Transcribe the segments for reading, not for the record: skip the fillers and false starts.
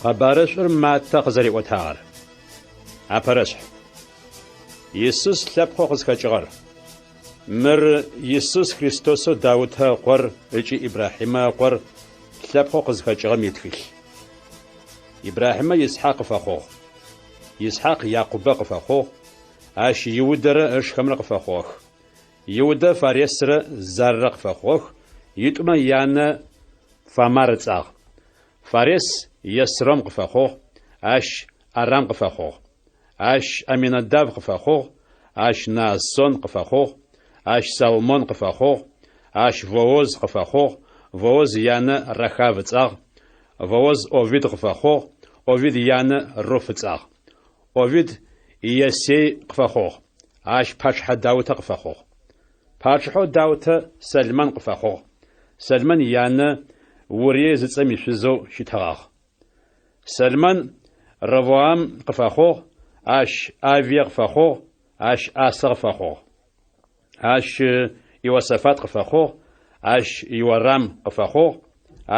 Къэбарышӏур Маттэ къызэриӏотагъэр. Апэрэшъхь. Исус лъэпкъэу къызхэкӏыгъэр. Мыр Исус Христосэу Даутэ ыкъор ыкӏи Ибрахьимэ ыкъор лъэпкъэу къызхэкӏыгъэм итхылъ. Ибрахьимэ Исхьакъ къыфэхъугъ. Исхьакъ Якъубэ къыфэхъугъ, ащ Иудэрэ ышхэмрэ къыфэхъугъэх. Иудэ Фаресрэ Заррэ къыфэхъугъэх, итӏумэ янэ Фамар ыцӏагъ. Фарес Есром къыфэхъугъ, ащ Арам къыфэхъугъ. Ащ Аминадав къыфэхъугъ, ащ Наассон къыфэхъугъ, ащ Салмон къыфэхъугъ, ащ Вооз къыфэхъугъ, Вооз янэ Рахав ыцӏагъ, Вооз Овид къыфэхъугъ, Овид янэ Руф ыцӏагъ. Овид Иессей къыфэхъугъ, ащ пачъыхьэ Даутэ къыфэхъугъ. Пачъыхьэу Даутэ Сэлмэн къыфэхъугъ, Сэлмэн янэ Урие зыцӏэм ишъузэу щытыгъагъ. Сэлмэн Ровоам къыфэхъугъ, ащ Авие къыфэхъугъ, ащ Асэ къыфэхъугъ. Ащ Иосафат къыфэхъугъ, ащ Иорам къыфэхъугъ,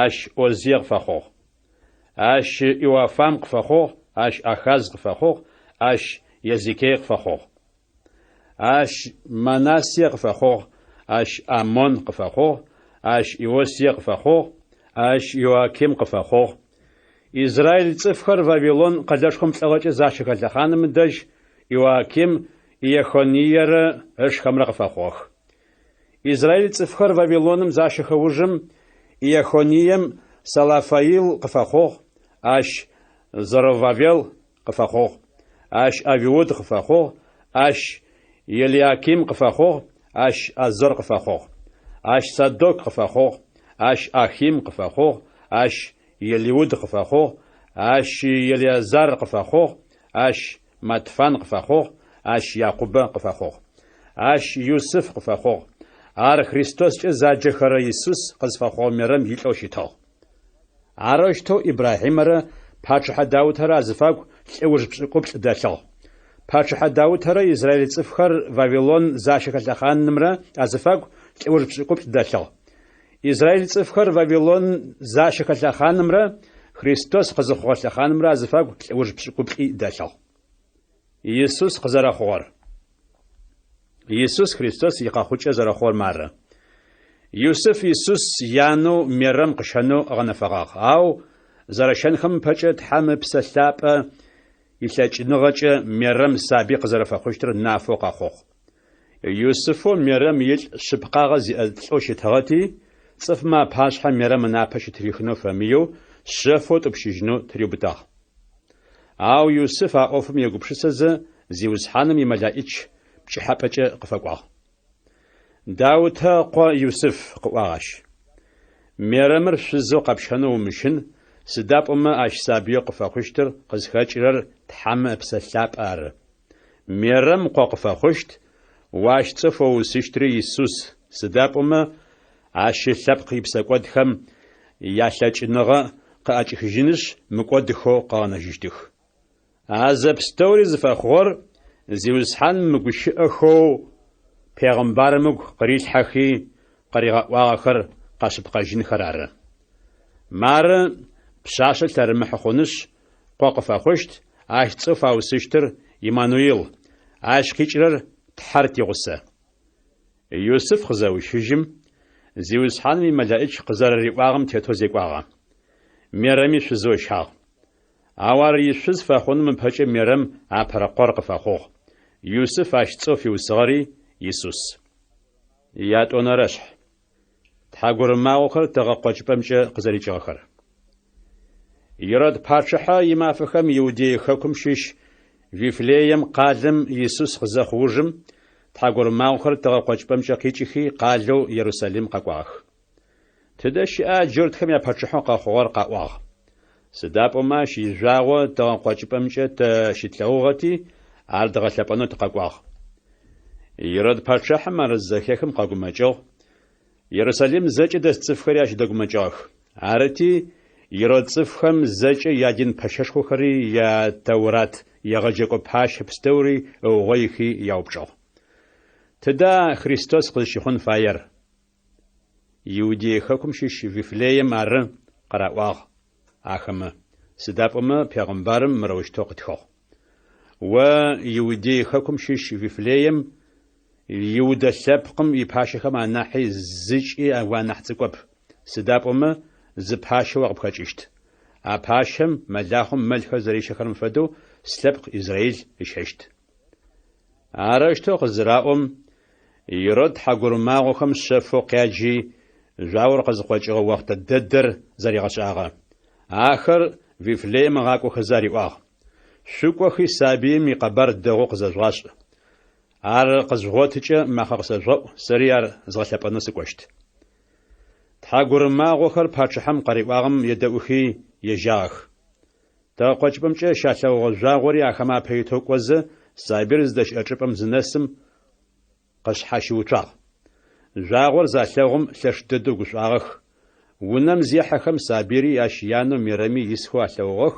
ащ Озие къыфэхъугъ. Ащ Иоафам къыфэхъугъ, ащ Ахаз къыфэхъугъ, ащ Езекие къыфэхъугъ. Ащ Манассие къыфэхъугъ, ащ Амон къыфэхъугъ, ащ Иосие къыфэхъугъ, ащ Иоаким къыфэхъугъ. Израиль цӏыфхэр Вавилон къэлэшхом лӏыгъэкӏэ защэхэ лъэхъаным ыдэжь Иоаким Иехониерэ ышхэмрэ къыфэхъугъэх. Израиль цӏыфхэр Вавилоным защэхэ ужым Иехонием Салафаил къыфэхъугъ, ащ Зоровавел къыфэхъугъ, ащ Авиуд къыфэхъугъ, ащ Елиаким къыфэхъугъ, ащ Азор къыфэхъугъ. Ащ Садок къыфэхъугъ, ащ Ахим къыфэхъугъ, ащ Елиуд къыфэхъугъ, ащ Елеазар къыфэхъугъ, ащ Матфан къыфэхъугъ, ащ Якъубэ къыфэхъугъ. Ащ Юсыф къыфэхъугъ. Ар Христоскӏэ заджэхэрэ Исус къызфэхъугъэ Мерэм илӏэу щытыгъ. Арэущтэу Ибрахьимэрэ пачъыхьэ Даутэрэ азыфагу лӏэуж пшӏыкӏуплӏ дэлъыгъ. Пачъыхьэ Даутэрэ израиль цӏыфхэр Вавилон защэхэ лъэхъанымрэ азыфагу лӏэуж пшӏыкӏуплӏ дэлъыгъ. Израиль цӏыфхэр Вавилон защэхэ лъэхъанымрэ Христос къызыхъугъэ лъэхъанымрэ азыфагу лӏэуж пшӏыкӏуплӏи дэлъыгъ. Исус къызэрэхъугъэр. Исус Христос икъэхъукӏэ зэрэхъугъэр мары. Юсыф Исус янэу Мерэм къыщэнэу ыгъэнэфэгъагъ, ау зэрэщэнхэм ыпэкӏэ Тхьэм Ыпсэ Лъапӏэ илъэкӏыныгъэкӏэ Мерэм сабый къызэрэфэхъущтыр нафэу къэхъугъ. Юсыфэу Мерэм илӏ шъыпкъагъэ зиӏэ лӏэу щытыгъэти, цӏыфмэ апашъхьэ Мерэм ынапэ щытырихынэу фэмыеу, шъэфэу ытӏупщыжьынэу тыриубытагъ. Ау Юсыф а ӏофым егупшысэзэ, Зиусхьаным имэлаӏич пкӏыхьапӏэкӏэ къыфэкӏуагъ. Даутэ ыкъо Юсыф, къыӏуагъ ащ, Мерэмыр шъузэу къэпщэнэу умыщын, сыда пӏомэ ащ сабыеу къыфэхъущтыр къызхэкӏырэр Тхьэм Ыпсэ Лъапӏэ ары. Мерэм къо къыфэхъущт, о ащ цӏэу фэуусыщтри Исус, сыда пӏомэ ащ ылъэпкъ ипсэкӏодхэм ялъэкӏыныгъэ къыӏэкӏихыжьынышъ, мыкӏодыхэу къыгъэнэжьыщтых. А зэпстэури зыфэхъугъэр Зиусхьаным мы гущыӏэхэу пегъымбарым ыгу къырилъхьэхи къыригъэӏуагъэхэр къэшъыпкъэжьынхэр ары. Мары, пшъашъэ лъэрымыхьы хъунышъ, къо къыфэхъущт, ащ цӏэу фаусыщтыр Иммануил, ащ къикӏырэр Тхьэр тигъусэ. Юсыф къызэущыжьым, Зиусхьаным имэлэӏич къызэрэриӏуагъэм тетэу зекӏуагъэ. Мерэми шъузэу ыщагъ. Ау ар ишъуз фэхъуным ыпэкӏэ Мерэм апэрэ къор къыфэхъугъ. Юсыф ащ цӏэу фиусыгъэри Исус. Ятӏонэрэшъхь. Тхьагурымагъохэр тыгъэ къокӏыпӏэмкӏэ къызэрикӏыгъэхэр. Ирод пачъыхьэ имафэхэм Иудей хэкум щыщ Вифлеем къалэм Исус къызэхъу ужым, тхьагурымагъохэр тыгъэ къокӏыпӏэмкӏэ къикӏыхи къалэу Ерусалим къэкӏуагъэх. Тыдэ щыӏа джуртхэм япачъыхьэу къэхъугъэр къаӏуагъ. Сыда пӏомэ ащ ижъуагъо тыгъэ къокӏыпӏэмкӏэ тэ щытлъэгъугъэти, ар дгъэлъэпӏэнэу тыкъэкӏуагъ. Ирод пачъыхьэм ар зызэхехым къэгумэкӏыгъ, Ерусалим зэкӏэ дэс цӏыфхэри ащ дэгумэкӏыгъэх. Арыти, Ирод цӏыфхэм зэкӏэ ядин пэщэшхохэри я Тэурат егъэджэкӏо пащэ пстэури ыугъоихи яупчӏыгъ. Тыда Христос къызщыхъун фаер? Иудей хэкум щыщ Вифлеем ары, къыраӏуагъ ахэмэ. Сыда пӏомэ пегъымбарым мырэущтэу къытхыгъ. О, Иудей хэкум щыщ Вифлеем, Иудэ лъэпкъым ипащэхэм анахьи зыкӏи уанахь цӏыкӏоп, сыда пӏомэ зы пащэ о къыпхэкӏыщт. А пащэм мэлахъом мэлхэр зэрищэхэрэм фэдэу слъэпкъ Израил ыщэщт. Арэущтэу къызыраӏом, Ирод тхьагурымагъохэм шъэфэу къяджи, жъуагъор къызыкъокӏыгъэ охътэ дэдэр зэригъэшӏагъэ. Ахэр Вифлеем ыгъакӏохэзэ ариӏуагъ, Шъукӏохи сабыим икъэбар дэгъоу къызэжъугъашӏ. Ар къызжъугъотыкӏэ макъэ къысэжъугъэӏу, сэри ар згъэлъэпӏэнэу сыкӏощт. Тхьагурымагъохэр пачъыхьэм къариӏуагъэм едэӏухи ежьагъэх. Тыгъэкъокӏыпӏэмкӏэ щалъэгъугъэ жъуагъори ахэмэ апэ итэу кӏозэ, сабыир зыдэщыӏэ чӏыпӏэм зынэсым, къышъхьащыуцуагъ. Жъуагъор залъэгъум лъэш дэдэу гушӏуагъэх. Унэм зехьэхэм сабыйри ащ янэу Мерэми исхэу алъэгъугъэх,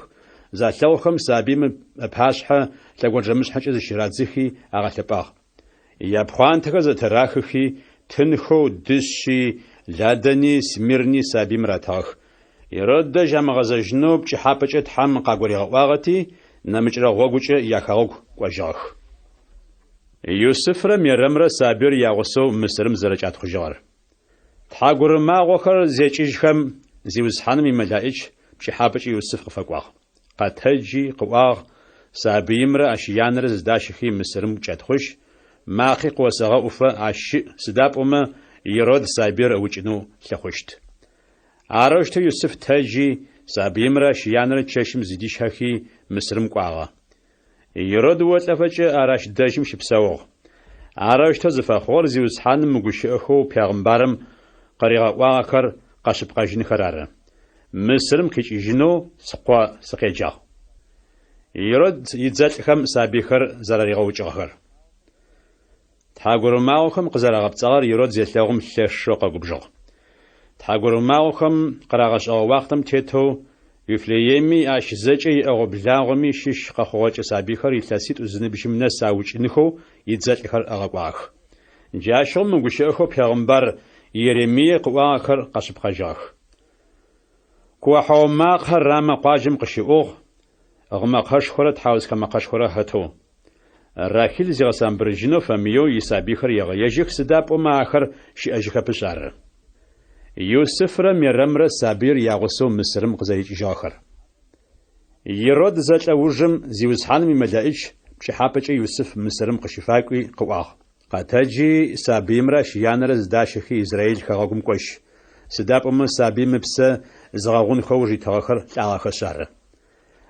залъэгъухэм сабыим ыпашъхьэ лъэгонджэмышъхьэкӏэ зыщырадзыхи агъэлъэпӏагъ. Япхъуантэхэр зэтырахыхи, тынхэу дышъи, ладэни, смирни сабыим ратыгъэх. Ирод дэжь амыгъэзэжьынэу пкӏыхьапӏэкӏэ Тхьэм къагуригъэӏуагъэти, нэмыкӏрэ гъогукӏэ яхэгъэгу кӏожьыгъэх. Юсыфрэ Мерэмрэ сабыир ягъусэу Мысырым зэрэкӏатхъужьыгъэр. Тхьагурымагъохэр зекӏыжьхэм, Зиусхьаным имэлаӏич пкӏыхьапӏэкӏэ Юсыф къыфэкӏуагъ. Къэтэджи, къыӏуагъ, Сабыимрэ ащ янэрэ зыдащэхи Мысырым кӏэтхъужь, макъи къыосэгъэӏуфэ ащ щыӏ, сыда пӏомэ Ирод сабыир ыукӏынэу лъыхъущт. Арэущтэу Юсыф тэджи, сабыимрэ ащ янэрэ чэщым зыдищэхи Мысырым кӏуагъэ. Ирод олӏэфэкӏэ ар ащ дэжьым щыпсэугъ. Арэущтэу зыфэхъугъэр Зиусхьаным мы гущыӏэхэу пегъымбарым къыригъэӏуагъэхэр къэшъыпкъэжьынхэр ары. Мысырым къикӏыжьынэу скъо сыкъеджагъ. Ирод идзэлӏхэм сабыйхэр зэраригъэукӏыгъэхэр. Тхьагурымагъохэм къызэрагъэпцӏагъэр Ирод зелъэгъум лъэшэу къэгубжыгъ. Тхьагурымагъохэм къырагъэшӏэгъэ уахътэм тетэу Вифлееми ащ зэкӏэ иӏэгъо-благъоми щыщ къэхъугъэкӏэ сабыйхэр илъэситӏу зыныбжьым нэс аукӏынхэу идзэлӏхэр ыгъэкӏуагъэх. Джащыгъум мы гущыӏэхэу пегъымбар Иеремие къыӏуагъэхэр къэшъыпкъэжьыгъэх. Куо-хьау макъэ Рамэ къуаджэм къыщыӏугъ, гъымэкъэшхорэ тхьаусхэ мэкъэшхорэ хэтэу. Рахил зигъэсамбырыжьынэу фэмыеу исабыйхэр егъэежьых, сыда пӏомэ ахэр щыӏэжьыхэпышъ ары. Юсыфрэ Мерэмрэ сабыир ягъусэу Мысырым къызэрикӏыжьыгъэхэр. Ирод зэлӏэ ужым Зиусхьаным имэлэӏич пкӏыхьапӏэкӏэ Юсыф Мысырым къыщыфакӏуи къыӏуагъ. Къэтэджи, сабыимрэ ащ янэрэ зыдащэхи Израил хэгъэгум кӏожь. Сыда пӏомэ сабыим ыпсэ зыгъэгъунхэу ыуж итыгъэхэр лӏагъэхэшъ ары.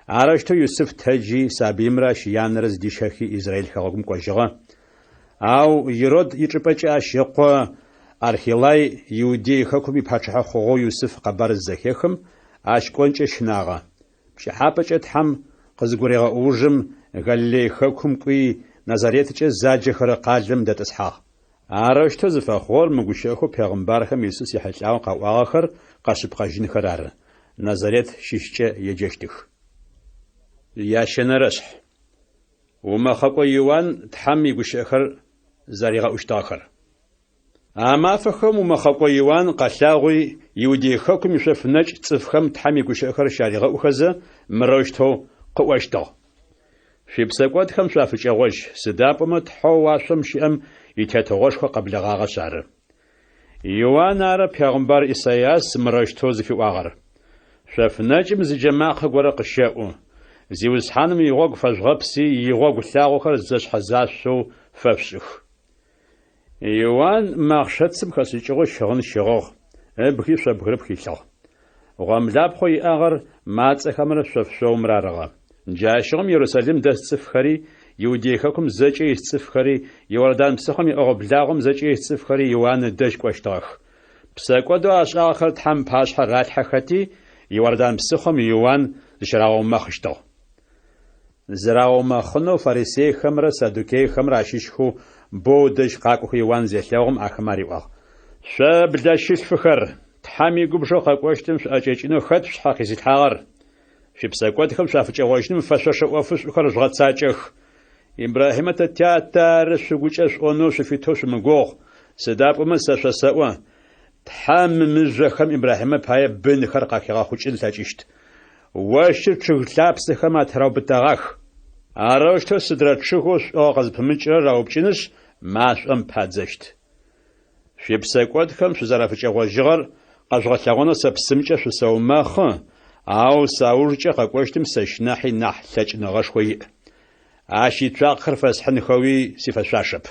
Арэущтэу Юсыф тэджи, сабыимрэ ащ янэрэ зыдищэхи Израил хэгъэгум кӏожьыгъэ. Ау Ирод ичӏыпӏэкӏэ ащ ыкъо Архелай Иудей хэкум ипачъыхьэ хъугъэу Юсыф къэбар зызэхехым, ащ кӏонкӏэ щынагъэ. Пкӏыхьапӏэкӏэ Тхьэм къызыгурегъэӏо ужым Галилей хэкум кӏуи, Назареткӏэ заджэхэрэ къалэм дэтӏысхьагъ. Арэущтэу зыфэхъугъэр мы гущыӏэхэу пегъымбархэм Исус ехьылӏагъэу къаӏуагъэхэр къэшъыпкъэжьынхэр ары, Назарет щыщкӏэ еджэщтых. Ящэнэрэшъхь. Умэхъэкӏо Иуан Тхьэм игущыӏэхэр зэригъэӏущтыгъэхэр. А мафэхэм умэхъэкӏо Иуан къэлъагъуи, Иудей хэкум ишъоф нэкӏ цӏыфхэм Тхьэм игущыӏэхэр щаригъэӏухэзэ, мырэущтэу къыӏощтыгъ. Шъуипсэкӏодхэм шъуафыкӏэгъожь, сыда пӏомэ Тхьэу уашъом щыӏэм и Тетыгъошхо къэблэгъагъэшъ ары. Иуан ары пегъымбар Исайас мырэущтэу зыфиӏуагъэр. Шъоф нэкӏым зы джэмакъэ горэ къыщэӏу, Зиусхьаным игъогу фэжъугъэпси, игъогу лъагъохэр зэшъхьэзашъоу фэшъушӏых. Иуан мэхъшэцым хэшӏыкӏыгъэу щыгъын щыгъыгъ, ыбги шъо бгырыпх илъыгъ. Гъомлапхъэу иӏагъэр мацӏэхэмрэ шъоф шъоумрэ арыгъэ. Джащыгъум Ерусалим дэс цӏыфхэри, Иудей хэкум зэкӏэ ис цӏыфхэри, Иордан псыхъом иӏэгъо-благъом зэкӏэ ис цӏыфхэри Иуан ыдэжь кӏощтыгъэх. Псэкӏодэу ашӏагъэхэр Тхьэм ыпашъхьэ ралъхьэхэти, Иордан псыхъом Иуан зыщырагъэумэхъыщтыгъ. Зырагъэумэхъынэу фарисейхэмрэ саддукейхэмрэ ащыщхэу бэу ыдэжь къакӏохэу Иуан зелъэгъум, ахэмэ ариӏуагъ, Шъо блэщылъфыхэр, Тхьэм игубжэу къэкӏощтым шъуӏэкӏэкӏынэу хэт шъушъхьэ къизылъхьагъэр? Шъуипсэкӏодхэм шъуафыкӏэгъожьыным фэшъошэ ӏофышӏухэр жъугъэцакӏэх. Ибрахьимэ тэ тятэ ары шъугукӏэ шъуӏонэу шъуфитэу шъумыгугъ, сыда пӏомэ сэ шъосэӏо, Тхьэм мы мыжъохэм Ибрахьимэ пае бынхэр къахигъэхъукӏын ылъэкӏыщт. Ощыр чъыг лъапсэхэм атыраубытэгъах. Арэущтэу сыдрэ чъыгэу шӏугъэ къызпымыкӏырэр раупкӏынышъ, машӏом падзэщт. Шъуипсэкӏодхэм шъузэрафыкӏэгъожьыгъэр къэжъугъэлъэгъонэу сэ псымкӏэ шъусэумэхъы, ау саужкӏэ къэкӏощтым сэщ нахьи нахь лъэкӏыныгъэшхо иӏ. Ащ ицуакъэхэр фэсхьынхэуи сифэшъуашэп.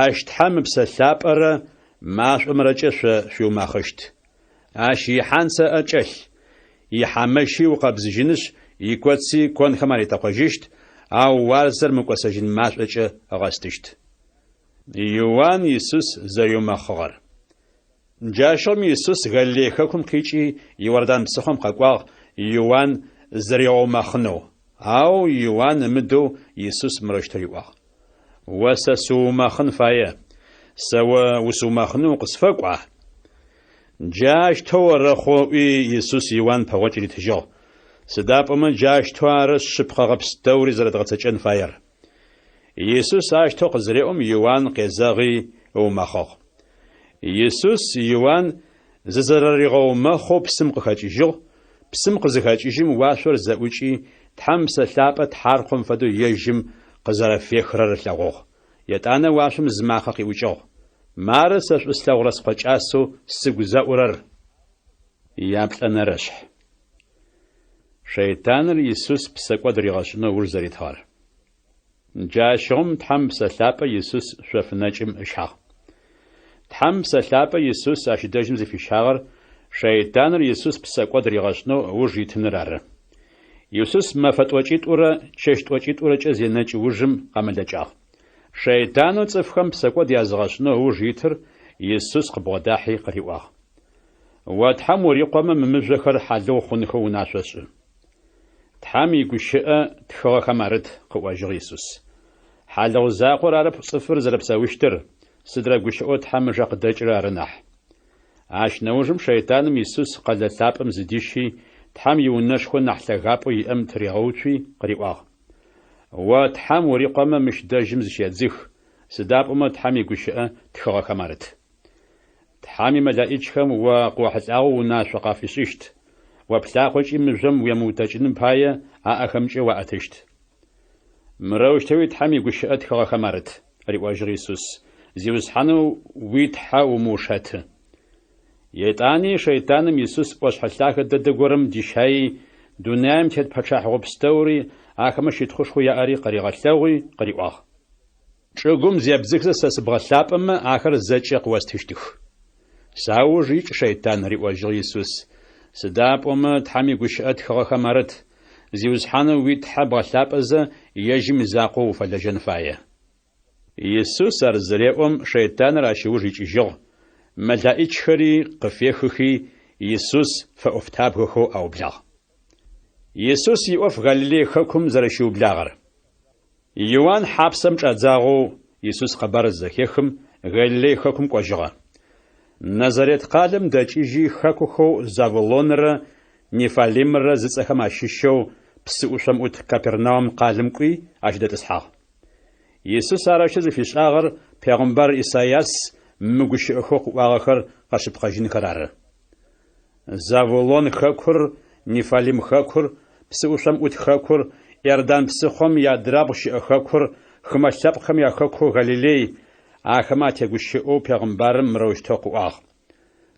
Ащ Тхьэм Ыпсэ Лъапӏэрэ машӏомрэкӏэ шъо шъуиумэхъыщт. Ащ ихьанцэ ыӏэ кӏэлъ, ихьамэщи ыукъэбзыжьынышъ, икоци конхэм аритэкъожьыщт, ау уарзэр мыкӏосэжьын машӏокӏэ ыгъэстыщт. Иуан Исус зэриумэхъыгъэр. Джащыгъум Исус Галилей хэкум къикӏи Иордан псыхъом къэкӏуагъ Иуан зыригъэумэхъынэу. Ау Иуан ымыдэу Исус мырэущтэу риӏуагъ, О сэ сыуумэхъын фае, сэ о усыумэхъынэу укъысфэкӏуа? Джащтэу орэхъу, ыӏуи, Исус Иуан пэгъокӏ ритыжьыгъ, сыда пӏомэ джащтэу ары шъыпкъэгъэ пстэури зэрэдгъэцэкӏэн фаер. Исус ащтэу къызыреӏом, Иуан къезэгъи ыумэхъыгъ. Исус Иуан зызэрэригъэумэхъэу псым къыхэкӏыжьыгъ, псым къызыхэкӏыжьым уашъор зэӏукӏи, Тхьэм Псэ Лъапӏэ тхьаркъом фэдэу ежьым къызэрэфехырэр ылъэгъугъ. Етӏанэ уашъом зы макъэ къиӏукӏыгъ, Мары сэ шӏу слъэгъурэ Скъо кӏасэу сыгу зэӏурэр! Яплӏэнэрэшъхь. Шэйтаныр Исус псэкӏод ригъэшӏынэу ыуж зэритыгъэр. Джащыгъум Тхьэм Псэ Лъапӏэ Исус шъоф нэкӏым ыщагъ. Тхьэм Псэ Лъапӏэ Исус ащ дэжьым зыфищагъэр шэйтаныр Исус псэкӏод ригъэшӏынэу ыуж итыныр ары. Исус мэфэ тӏокӏитӏурэ чэщ тӏокӏитӏурэкӏэ зенэкӏ ужым къэмэлэкӏагъ. Шэйтанэу цӏыфхэм псэкӏод языгъэшӏынэу ыуж итыр Исус къыбгъодахьи къыриӏуагъ. О Тхьэм урикъомэ мы мыжъохэр хьалыгъу хъунхэу унашъо шӏы. Тхьэм игущыӏэ тхыгъэхэм арыт, къыӏожьыгъ Исус. Хьалыгъу закъор арэп цӏыфыр зэрэпсэущтыр, сыдрэ гущыӏэу Тхьэм ыжэ къыдэкӏырэр ары нахь. Ащ нэужым шэйтаным Исус къэлэ лъапӏэм зыдищи, Тхьэм иунэшхо нахь лъэгапӏэу иӏэм тыригъэуцуи къыриӏуагъ. О Тхьэм урикъомэ мыщ дэжьым зыщедзых, сыда пӏомэ Тхьэм игущыӏэ тхыгъэхэм арыт. Тхьэм имэлэӏичхэм о къыохьылӏагъэу унашъо къафишӏыщт, о плъакъокӏи мыжъом уемыутэкӏыным пае аӏэхэмкӏэ уаӏэтыщт. Мырэущтэуи Тхьэм игущыӏэ тхыгъэхэм арыт, риӏожьыгъ Исус, Зиусхьанэу уи Тхьэ умыушэты. Етӏани шэйтаным Исус ӏошъхьэ лъагэ дэдэ горэм дищаий, дунаим тет пэчъахьыгъо пстэури, ахэмэ щытхъушхоу яӏэри къыригъэлъэгъуи къыриӏуагъ. Чӏыгум зебдзыхзэ сэ сыбгъэлъапӏэмэ, ахэр зэкӏэ къыостыщтых. Сауж икӏ, шэйтан, риӏожьыгъ Исус, сыда пӏомэ Тхьэм игущыӏэ тхыгъэхэм арыт, Зиусхьанэу уи Тхьэ бгъэлъапӏэзэ, ежьым изакъоу уфэлэжьэн фае. Исус ар зыреӏом, шэйтаныр ащ ыуж икӏыжьыгъ, мэлаӏичхэри къыфехыхи, Исус фэӏофтабгэхэу аублагъ. Исус иӏоф Галилей хэкум зэрэщиублагъэр. Иуан хьапсэм чӏадзагъэу Исус къэбар зызэхехым, Галилей хэкум кӏожьыгъэ. Назарет къалэм дэкӏыжьи, хэкухэу Завулонрэ Неффалимрэ зыцӏэхэм ащыщэу псы ӏушъом ӏут Капернаум къалэм кӏуи, ащ дэтӏысхьагъ. Исус арэущтэу зыфишӏагъэр пегъымбар Исайас мы гущыӏэхэу къыӏуагъэхэр къэшъыпкъэжьынхэр ары. Завулон хэкур, Неффалим хэкур, псы ӏушъом ӏут хэкур, Иордан псыхъом иадрабгъу щыӏэ хэкур, хымэ лъэпкъхэм яхэкоу Галилей, ахэмэ атегущыӏэу пегъымбарым мырэущтэу къыӏуагъ,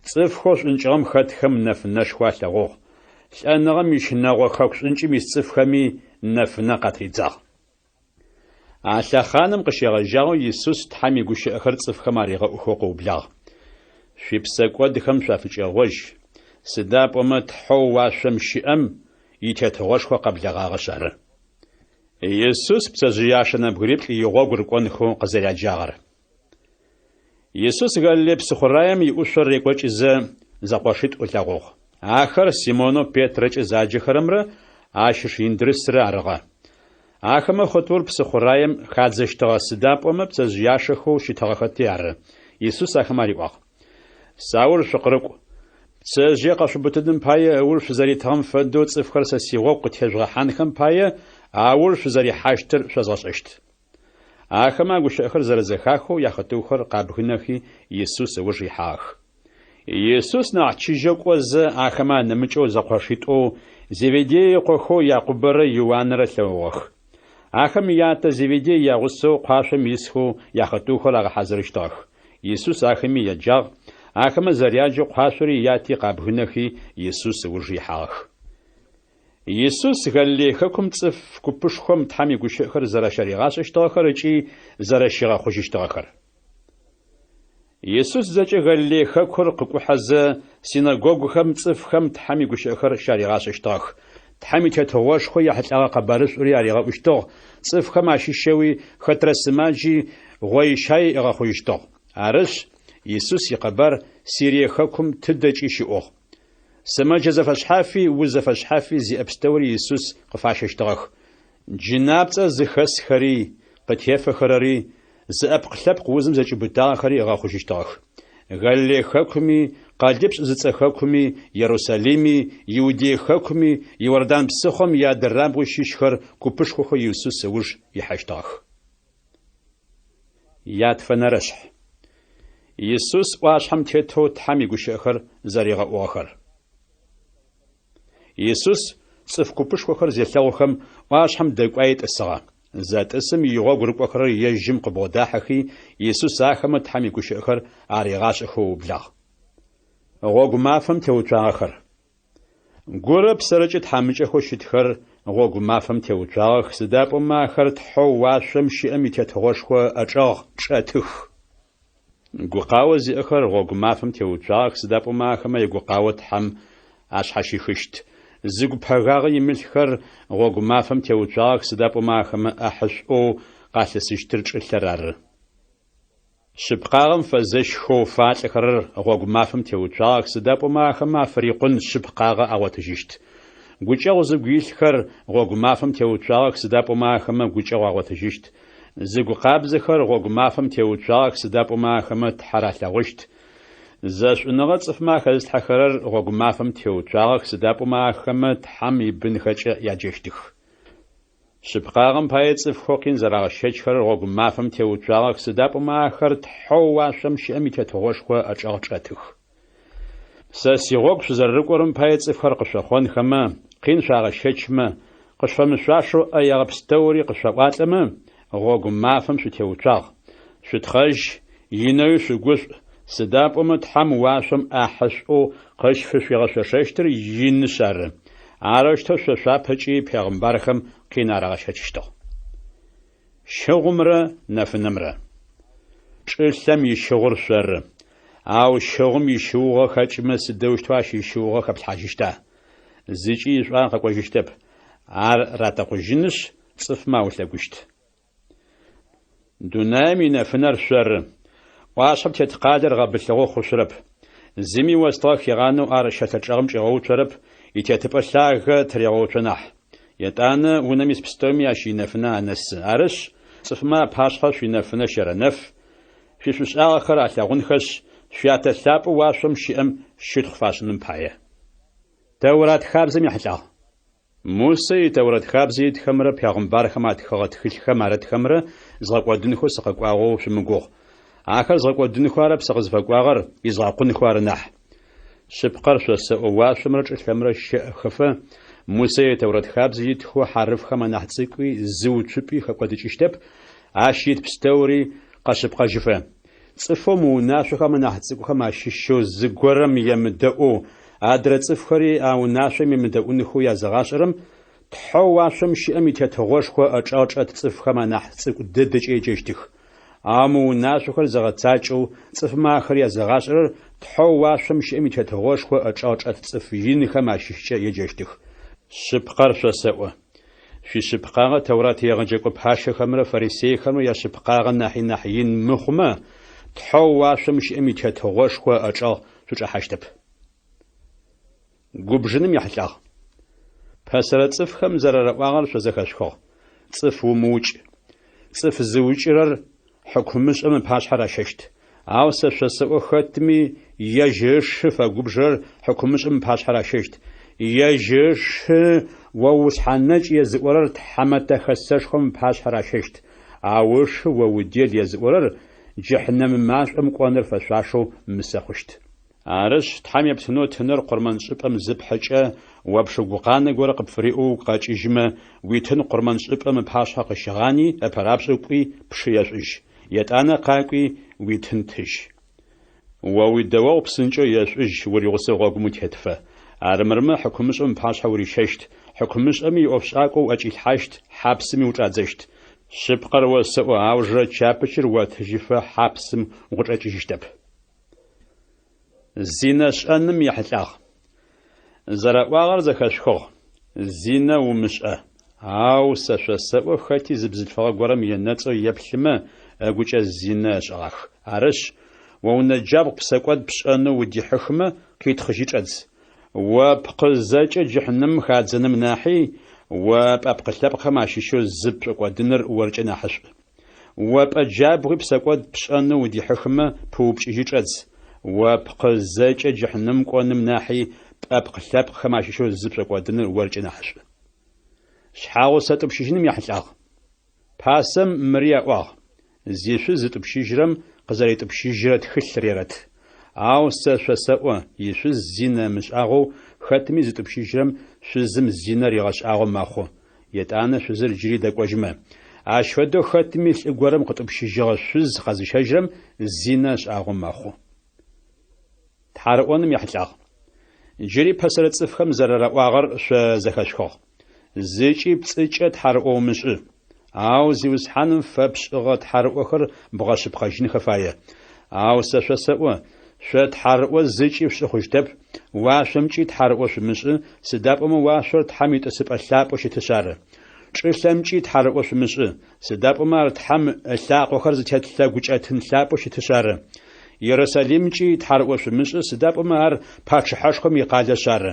Цӏыфхэу шӏункӏыгъэм хэтхэм нэфынэшхо алъэгъугъ, лӏэныгъэм ищынэгъо хэку шӏункӏым ис цӏыфхэми нэфынэ къатридзагъ. А лъэхъаным къыщегъэжьагъэу Исус Тхьэм игущыӏэхэр цӏыфхэм аригъэӏухэу къыублагъ. Шъуипсэкӏодхэм шъуафыкӏэгъожь, сыда пӏомэ Тхьэу уашъом щыӏэм и Тетыгъошхо къэблэгъагъэшъ ары. Исус пцэжъыяшэ нэбгыриплӏ игъогу рыкӏонхэу къызэряджагъэр. Исус Галилей псыхъураем иӏушъо рекӏокӏызэ, зэкъошитӏу ылъэгъугъ. Ахэр Симонэу Петрэкӏэ заджэхэрэмрэ ащ ыш Индрысрэ арыгъэ. Ахэмэ хъытыур псыхъураем хадзэщтыгъэ, сыда пӏомэ пцэжъыяшэхэу щытыгъэхэти ары. Исус ахэмэ ариӏуагъ, Сауж шъукъырыкӏу. Пцэжъые къэшъуубытыным пае ыуж шъузэритыгъэм фэдэу цӏыфхэр сэ сигъогу къытежъугъэхьанхэм пае ауж шъузэрихьащтыр шъозгъэшӏэщт. Ахэмэ а гущыӏэхэр зэрэзэхахэу яхъытыухэр къабгынэхи, Исус ыуж ихьагъэх. Исус нахь чыжьэу кӏозэ, ахэмэ анэмыкӏэу зэкъошитӏоу Зеведей ыкъохэу Якъубэрэ Иуанрэ ылъэгъугъэх. Ахэм ятэ Зеведей ягъусэу къуашъом исхэу яхъытыухэр агъэхьазырыщтыгъэх. Исус ахэми яджагъ, ахэмэ зэряджэу къуашъори яти къабгынэхи, Исус ыуж ихьагъэх. Исус Галилей хэкум цӏыф купышхом Тхьэм игущыӏэхэр зэрэщаригъашӏэщтыгъэхэр ыкӏи зэрэщигъэхъужьыщтыгъэхэр. Исус зэкӏэ Галилей хэкур къыкӏухьэзэ, синэгогухэм цӏыфхэм Тхьэм игущыӏэхэр щаригъашӏэщтыгъэх. Тхьэм и Тетыгъошхо ехьылӏэгъэ къэбарышӏури аригъэӏущтыгъ, цӏыфхэм ащыщэуи хэтрэ сымаджи гъоищаий ыгъэхъужьыщтыгъ. Арышъ, Исус икъэбар Сирие хэкум тыдэкӏи щыӏугъ. Сымэджэ зэфэшъхьафи уз зэфэшъхьафи зиӏэ пстэури Исус къыфащэщтыгъэх. Джынапцӏэ зыхэсхэри, къытефэхэрэри, зыӏэпкъ-лъэпкъ узым зэкӏиубытагъэхэри ыгъэхъужьыщтыгъэх. Галилей хэкуми, Къэлипшӏ зыцӏэ хэкуми, Ерусалими, Иудей хэкуми, Иордан псыхъом иадырабгъуи щыщхэр купышхохэу Исус ыуж ихьэщтыгъэх. Ятфэнэрэшъхь. Исус ӏуашъхьэм тетэу Тхьэм игущыӏэхэр зэригъэӏугъэхэр. Исус цӏыф купышхохэр зелъэгъухэм, ӏуашъхьэм дэкӏуаи тӏысыгъэ. Зэтӏысым игъогу рыкӏохэрэр ежьым къыбгъодахьэхи, Исус ахэмэ Тхьэм игущыӏэхэр аригъашӏэхэу ыублагъ. Гъогу мафэм теуцуагъэхэр. Гурэ псэрэкӏэ тхьамыкӏэхэу щытхэр гъогу мафэм теуцуагъэх, сыда пӏомэ ахэр Тхьэу уашъом щыӏэм и Тетыгъошхо ыӏэчӏэгъ чӏэтых. Гукъао зиӏэхэр гъогу мафэм теуцуагъэх, сыда пӏомэ ахэмэ ягукъао Тхьэм ашъхьащихыщт. Зыгу пэгагъэ имылъхэр гъогу мафэм теуцуагъэх, сыда пӏомэ ахэмэ ӏахьышӏоу къалъысыщтыр чӏылъэр ары. Шъыпкъагъэм фэзэщхэу фалӏэхэрэр гъогу мафэм теуцуагъэх, сыда пӏомэ ахэмэ афырикъун шъыпкъагъэ агъотыжьыщт. Гукӏэгъу зыгу илъхэр гъогу мафэм теуцуагъэх, сыда пӏомэ ахэмэ гукӏэгъу агъотыжьыщт. Зыгу къабзэхэр гъогу мафэм теуцуагъэх, сыда пӏомэ ахэмэ Тхьэр алъэгъущт. Зэшӏуныгъэ цӏыфмэ ахэзылъхьэхэрэр гъогу мафэм теуцуагъэх, сыда пӏомэ ахэмэ Тхьэм ибынхэкӏэ яджэщтых. Шъыпкъагъэм пае цӏыфхэу къин зэрагъэщэчхэрэр гъогу мафэм теуцуагъэх, сыда пӏомэ ахэр Тхьэу уашъом щыӏэм и Тетыгъошхо ыӏэчӏэгъ чӏэтых. Сэ сигъогу шъузэрэрыкӏорэм пае цӏыфхэр къышъохъонхэмэ, къин шъуагъэщэчмэ, къышъуфэмышъуашэу ӏэягъэ пстэури къышъуаӏуалӏэмэ, гъогу мафэм шъутеуцуагъ. Шъутхъэжь, инэуи шъугушӏу, сыда пӏомэ Тхьэм уашъом ӏахьышӏоу къышъуфигъэшъошэщтыр инышъ ары. Арэущтэу шъо шъуапэкӏи пегъымбархэм къин арагъэщэчыщтыгъ. Щыгъумрэ нэфынэмрэ. Чӏылъэм ищыгъур шъоры. Ау щыгъум ищыугъэ хэкӏымэ сыдэущтэу ащ ищыугъэ хэплъхьажьыщта? Зыкӏи ишӏуагъэ къэкӏожьыщтэп. Ар ратэкъужьынышъ, цӏыфмэ аулъэгущт. Дунаим инэфынэр шъоры. ӏуашъхьэм тет къалэр гъэбылъыгъэу хъушъурэп. Зыми остыгъэ хигъанэу ар щэлъэ чӏэгъым чӏигъэуцорэп, итетыпӏэ лъагэ тырегъэуцо нахь. Етӏанэ унэм ис пстэуми ащ инэфынэ анэсы. Арышъ, цӏыфмэ апашъхьэ шъуинэфынэ щэрэнэф, шъуишӏушӏагъэхэр алъэгъунхэшъ, шъуятэ лъапӏэу уашъом щыӏэм щытхъу фашӏыным пае. Тэурат хабзэм ехьылӏагъ. Мусэ и Тэурэт хабзэ итхэмрэ пегъымбархэм атхыгъэ тхылъхэм арытхэмрэ згъэкӏодынхэу сыкъэкӏуагъэу шъумыгугъ. Ахэр згъэкӏодынхэу арэп сыкъызфэкӏуагъэр, изгъэкъунхэу ары нахь. Шъыпкъэр шъосэӏо, уашъомрэ чӏылъэмрэ щэӏэхэфэ, Мусэ и Тэурэт хабзэ итхэу хьарыфхэм анахь цӏыкӏуи зы уцупӏи хэкӏодыкӏыщтэп, ащ ит пстэури къэшъыпкъэжьыфэ. Цӏыфэу мы унашъохэм анахь цӏыкӏухэм ащыщэу зыгорэм емыдэӏоу, адрэ цӏыфхэри а унашъом емыдэӏунхэу языгъашӏэрэм, Тхьэу уашъом щыӏэм и Тетыгъошхо ыӏэчӏэгъ чӏэт цӏыфхэм анахь цӏыкӏу дэдэкӏэ еджэщтых. Ау мы унашъохэр зыгъэцакӏэу, цӏыфмэ ахэр языгъашӏэрэр Тхьэу уашъом щыӏэм и Тетыгъошхо ыӏэчӏэгъ чӏэт цӏыф инхэм ащыщкӏэ еджэщтых. Шъыпкъэр шъосэӏо. Шъуишъыпкъагъэ Тэурат егъэджэкӏо пащэхэмрэ фарисейхэмрэ яшъыпкъагъэ нахьи нахь ин мыхъумэ, Тхьэу уашъом щыӏэм и Тетыгъошхо ыӏэчӏэгъ шъучӏэхьащтэп. Губжыным ехьылӏагъ. Пэсэрэ цӏыфхэм зэрараӏуагъэр шъо зэхэшъухыгъ: Цӏыф умыукӏ. Цӏыф зыукӏырэр хьыкумышӏэм ыпашъхьэ ращэщт. Ау сэ шъосэӏо, хэтми ежь ышы фэгубжырэр хьыкумышӏэм ыпашъхьэ ращэщт. Ежь ышы о ушъхьэнэкӏ езыӏорэр Тхьэмэтэ Хэсэшхом ыпашъхьэ ращэщт. Ау ышы о удел езыӏорэр джыхьнэмэ машӏом кӏоныр фэшъуашэу мысэ хъущт. Арышъ, Тхьэм ептынэу тыныр къурмэншӏыпӏэм зыпхьыкӏэ, о пшы гукъанэ горэ къыпфыриӏэу угу къэкӏыжьымэ, уитын къурмэншӏыпӏэм ыпашъхьэ къыщыгъани, ыпэрапшӏэу кӏуи, пшы ешӏужь. Етӏанэ къакӏуи, уитын тыжь. О уидэогъу псынкӏэу ешӏужь уригъусэу гъогум утетыфэ. Арымырмэ, хьыкумышӏэм ыпашъхьэ урищэщт, хьыкумышӏэми иӏофшӏакӏо уӏэкӏилъхьащт, хьапсыми учӏадзэщт. Шъыпкъэр осэӏо, аужырэ чапычыр отыжьыфэ хьапсым укъычӏэкӏыжьыщтэп. Зинэ шӏэным ехьылӏагъ. Зэраӏуагъэр зэхэшъухыгъ: Зинэ умышӏэ. Ау сэ шъосэӏо, хэти зы бзылъфыгъэ горэм енэцӏэу еплъымэ, ыгукӏэ зинэ ышӏэгъах. Арышъ, о унэ джабгъу псэкӏод пшӏэнэу удихьыхымэ, къитхъыжьи чӏэдз. О пкъы зэкӏэ джыхьнэмым хадзэным нахьи, о пӏэпкъы-лъэпкъхэм ащыщэу зы пшӏокӏодыныр оркӏэ нахьышӏу. О пӏэ джабгъуи псэкӏод пшӏэнэу удихьыхымэ, пыупкӏыжьи чӏэдз. О пкъы зэкӏэ джыхьнэмым кӏоным нахьи пӏэпкъ-лъэпкъхэм ащыщэу зы пшӏокӏодыныр оркӏэ нахьышӏу. Шъхьагъусэ тӏупщыжьыным ехьылӏагъ. Пасэм мыри аӏуагъ, Зишъуз зытӏупщыжьырэм къызэритӏупщыжьырэ тхылъ рерэт. Ау сэ шъосэӏо, ишъуз зинэ ымышӏагъэу хэтми зытӏупщыжьырэм шъузым зинэ ригъэшӏагъэу мэхъу, Етӏанэ шъузыр джыри дэкӏожьмэ. Ащ фэдэу хэтми лӏы горэм къытӏупщыжьыгъэ шъуз къэзыщэжьрэм зинэ ышӏагъэу мэхъу. Тхьарыӏоным ехьылӏагъ. Джыри пэсэрэ цӏыфхэм зэрэраӏуагъэр шъо зэхэшъухыгъ. Зыкӏи пцӏыкӏэ тхьарыӏо умышӏы. Ау Зиусхьаным фэпшӏыгъэ тхьарыӏохэр бгъэшъыпкъэжьынхэ фае. Ау сэ шъосэӏо, шъо тхьарыӏо зыкӏи шъушӏы хъущтэп, уашъомкӏи тхьарыӏо шъумышӏы, сыда пӏомэ уашъор Тхьэм итӏысыпӏэ лъапӏэу щытышъ ары. Чӏылъэмкӏи тхьарыӏо шъумышӏы, сыда пӏомэ ар Тхьэм ылъакъохэр зытет лъэгукӏэтын лъапӏэу щытышъ ары. Ерусалимкӏи тхьарыӏо шъумышӏы, сыда пӏомэ ар Пачъыхьэшхом икъалэшъ ары.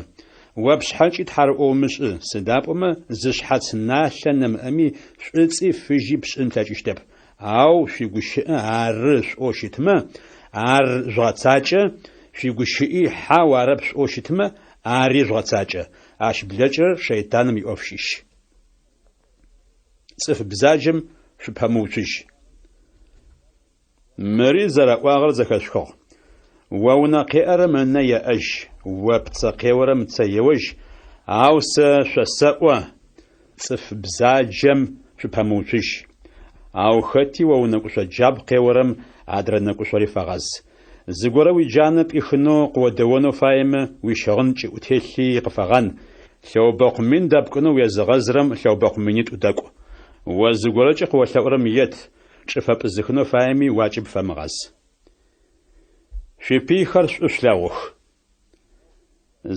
О пшъхьэкӏи тхьарыӏо умышӏы, сыда пӏомэ зы шъхьац налъэ нэмыӏэми шӏуцӏи фыжьи пшӏын плъэкӏыщтэп. Ау шъуигущыӏэ ары шъуӏоу щытмэ, ар жъугъэцакӏэ, шъуигущыӏи хьау арэп шъуӏоу щытмэ, ари жъугъэцакӏэ. Ащ блэкӏырэр шэйтаным иӏоф щыщ. Цӏыф бзаджэм шъупэмыуцужь. Мыри зэраӏуагъэр зэхэшъухыгъ. О унэ къеӏэрэм ынэ еӏэжь, о пцэ къеорэм ыцэ еожь, ау сэ шъосэӏо, цӏыф бзаджэм шъупэмыуцужь. Ау хэти о унэкӏушъо джабгъу къеорэм адрэ нэкӏушъори фэгъаз. Зыгорэ уиджанэ пӏихынэу къыодэонэу фаемэ, уищыгъын кӏыӏутелъи къыфэгъан, лъэубэкъу мин дэпкӏынэу уезыгъэзырэм лъэубэкъу минитӏу дэкӏу. О зыгорэкӏэ къыолъэӏурэм ет, чӏыфэ пӏызыхынэу фаеми уакӏыб фэмыгъаз. Шъуипыйхэр шӏу шъулъэгъух.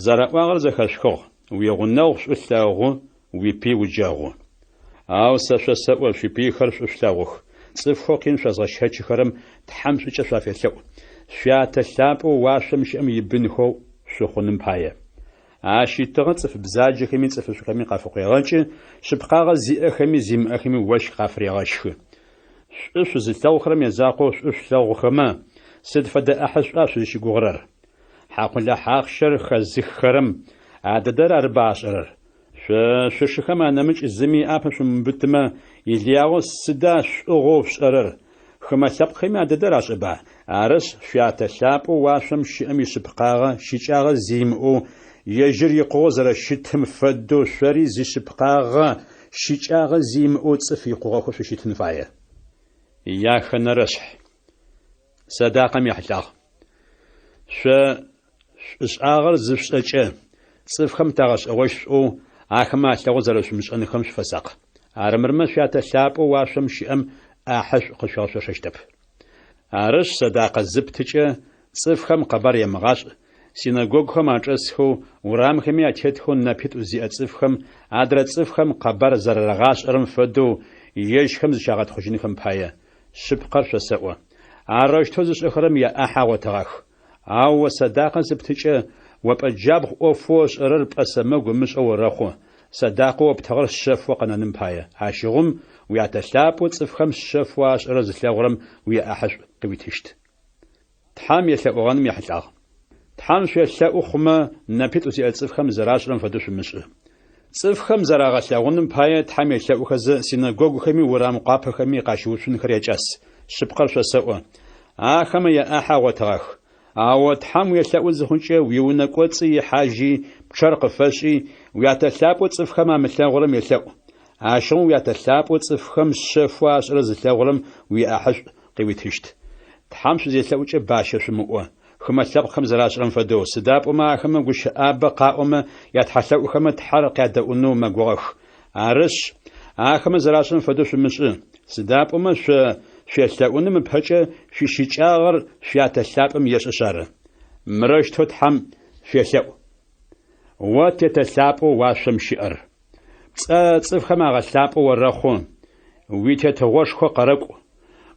Зэраӏуагъэр зэхэшъухыгъ, уигъунэгъу шӏу лъэгъу, уипый уджэгъу. Ау сэ шъосэӏо, шъуипыйхэр шӏу шъулъэгъух, цӏыфхэу къин шъозгъэщэчыхэрэм Тхьэм шӏукӏэ шъуафелъэӏу, Шъуятэ лъапӏэу уашъом щыӏэм ибынхэу шъухъуным пае. Ащ итыгъэ цӏыф бзаджэхэми цӏыфышӏухэми къафыкъуегъэкӏы, шъыпкъагъэ зиӏэхэми зимыӏэхэми ощх къафырегъэщхы. Шӏу шъузылъэгъухэрэм язакъоу шӏу шъулъэгъухэмэ, сыд фэдэ ӏахьышӏуа шъузщыгугъырэр? Хьакъулахь ахъщэр хэзыххэрэм а дэдэр арыба ашӏэрэр? Шъо шъушыхэм анэмыкӏ зыми ыӏапэ шъумыубытымэ, илыягъэу сыда шӏугъэу шъушӏэрэр? Хымэ лъэпкъхэми а дэдэр ашӏэба? Арышъ, Шъуятэ лъапӏэу уашъом щыӏэм ишъыпкъагъэ щыкӏагъэ зи имыӏэу, ежьыр икъугъэу зэрэщытым фэдэу шъори зишъыпкъагъэ щыкӏагъэ зи имыӏэу цӏыф икъугъэхэу шъущытын фае. Яхэнэрэшъхь. Сэдакъэм ехьылӏагъ. Шъо шӏушӏагъэр зышъушӏэкӏэ, цӏыфхэм тагъэшӏэгъощт шъуӏоу, ахэмэ алъэгъоу зэрэшъумышӏэнхэм шъуфэсакъ. Армырмэ Шъуятэ лъапӏэу уашъом щыӏэм ӏахьышӏу къышъуигъэшъошэщтэп. Арышъ, сэдакъэ зыптыкӏэ, цӏыфхэм къэбар емыгъашӏ, синэгогухэм ачӏэсхэу, урамхэми атетхэу нэпитӏу зиӏэ цӏыфхэм адрэ цӏыфхэм къэбар зэрарагъашӏэрэм фэдэу ежьхэм зыщагъэтхъужьынхэм пае. Шъыпкъэр шъосэӏо, арэущтэу зышӏэхэрэм яӏахь агъотыгъах. Ау о сэдакъэ зыптыкӏэ, о пӏэ джабгъу ӏофэу ышӏэрэр пӏэ сэмэгу ымышӏэу орэхъу, сэдакъэу оптыгъэр шъэфэу къэнэным пае. Ащыгъум Уятэ лъапӏэу цӏыфхэм шъэфэу ашӏэрэр зылъэгъурэм уиӏахьышӏу къыуитыщт. Тхьэм елъэӏугъэным ехьылӏагъ. Тхьэм шъуелъэӏу хъумэ, нэпитӏу зиӏэ цӏыфхэм зэрашӏырэм фэдэу шъумышӏы. Цӏыфхэм зарагъэлъэгъуным пае Тхьэм елъэӏухэзэ, синэгогухэми урам къуапэхэми къащыуцунхэр якӏас. Шъыпкъэр шъосэӏо, ахэмэ яӏахьэ агъотыгъах. Ау о Тхьэм уелъэӏу зыхъукӏэ, уиунэ кӏоцӏы ихьажьи, пчъэр къыфэшӏи, Уятэ лъапӏэу цӏыфхэм амылъэгъурэм елъэӏу. Ащыгъум Уятэ лъапӏэу цӏыфхэм шъэфэу ашӏэрэр зылъэгъурэм уиӏахьышӏу къыуитыщт. Тхьэм шъузелъэӏукӏэ бащэ шъумыӏо, хымэ лъэпкъхэм зэрашӏырэм фэдэу, сыда пӏомэ ахэмэ гущыӏабэ къаӏомэ ятхьэлъэӏухэмэ Тхьэр къядэӏунэу мэгугъэх. Арышъ, ахэмэ зэрашӏырэм фэдэу шъумышӏы, сыда пӏомэ шъо шъуелъэӏуным ыпэкӏэ шъуищыкӏагъэр Шъуятэ лъапӏэм ешӏэшъ ары. Мырэущтэу Тхьэм шъуелъэӏу. О Тетэ лъапӏэу уашъом щыӏэр! Пцӏэ цӏыфхэм агъэлъапӏэу орэхъу, уи Тетыгъошхо къэрэкӏу,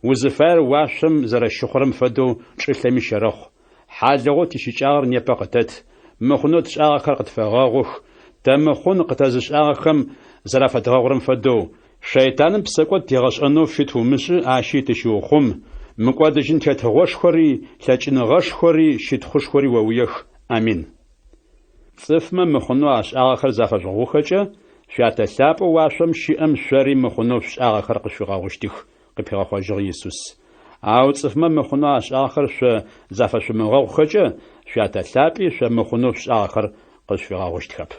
узыфаер уашъом зэрэщыхъурэм фэдэу чӏылъэми щэрэхъу. Хьалыгъоу тищыкӏагъэр непэ къытэт, мыхъунэу тшӏагъэхэр къытфэгъэгъух, тэ мыхъун къытэзышӏагъэхэм зэрафэдгъэгъурэм фэдэу, шэйтаным псэкӏод тигъэшӏэнэу фит умышӏы, ащи тыщыухъум, мыкӏодыжьын тетыгъошхори, лъэкӏыныгъэшхори, щытхъушхори оуиех. Амин. Цӏыфмэ мыхъунэу ашӏагъэхэр зафэжъугъэгъухэкӏэ, Шъуятэ лъапӏэу уашъом щыӏэм шъори мыхъунэу шъушӏагъэхэр къышъуфигъэгъущтых, къыпигъэхъожьыгъ Исус. Ау цӏыфмэ мыхъунэу ашӏагъэхэр шъо зафэшъумыгъэгъухэкӏэ, Шъуятэ лъапӏи шъо мыхъунэу шъушӏагъэхэр къышъуфигъэгъущтхэп.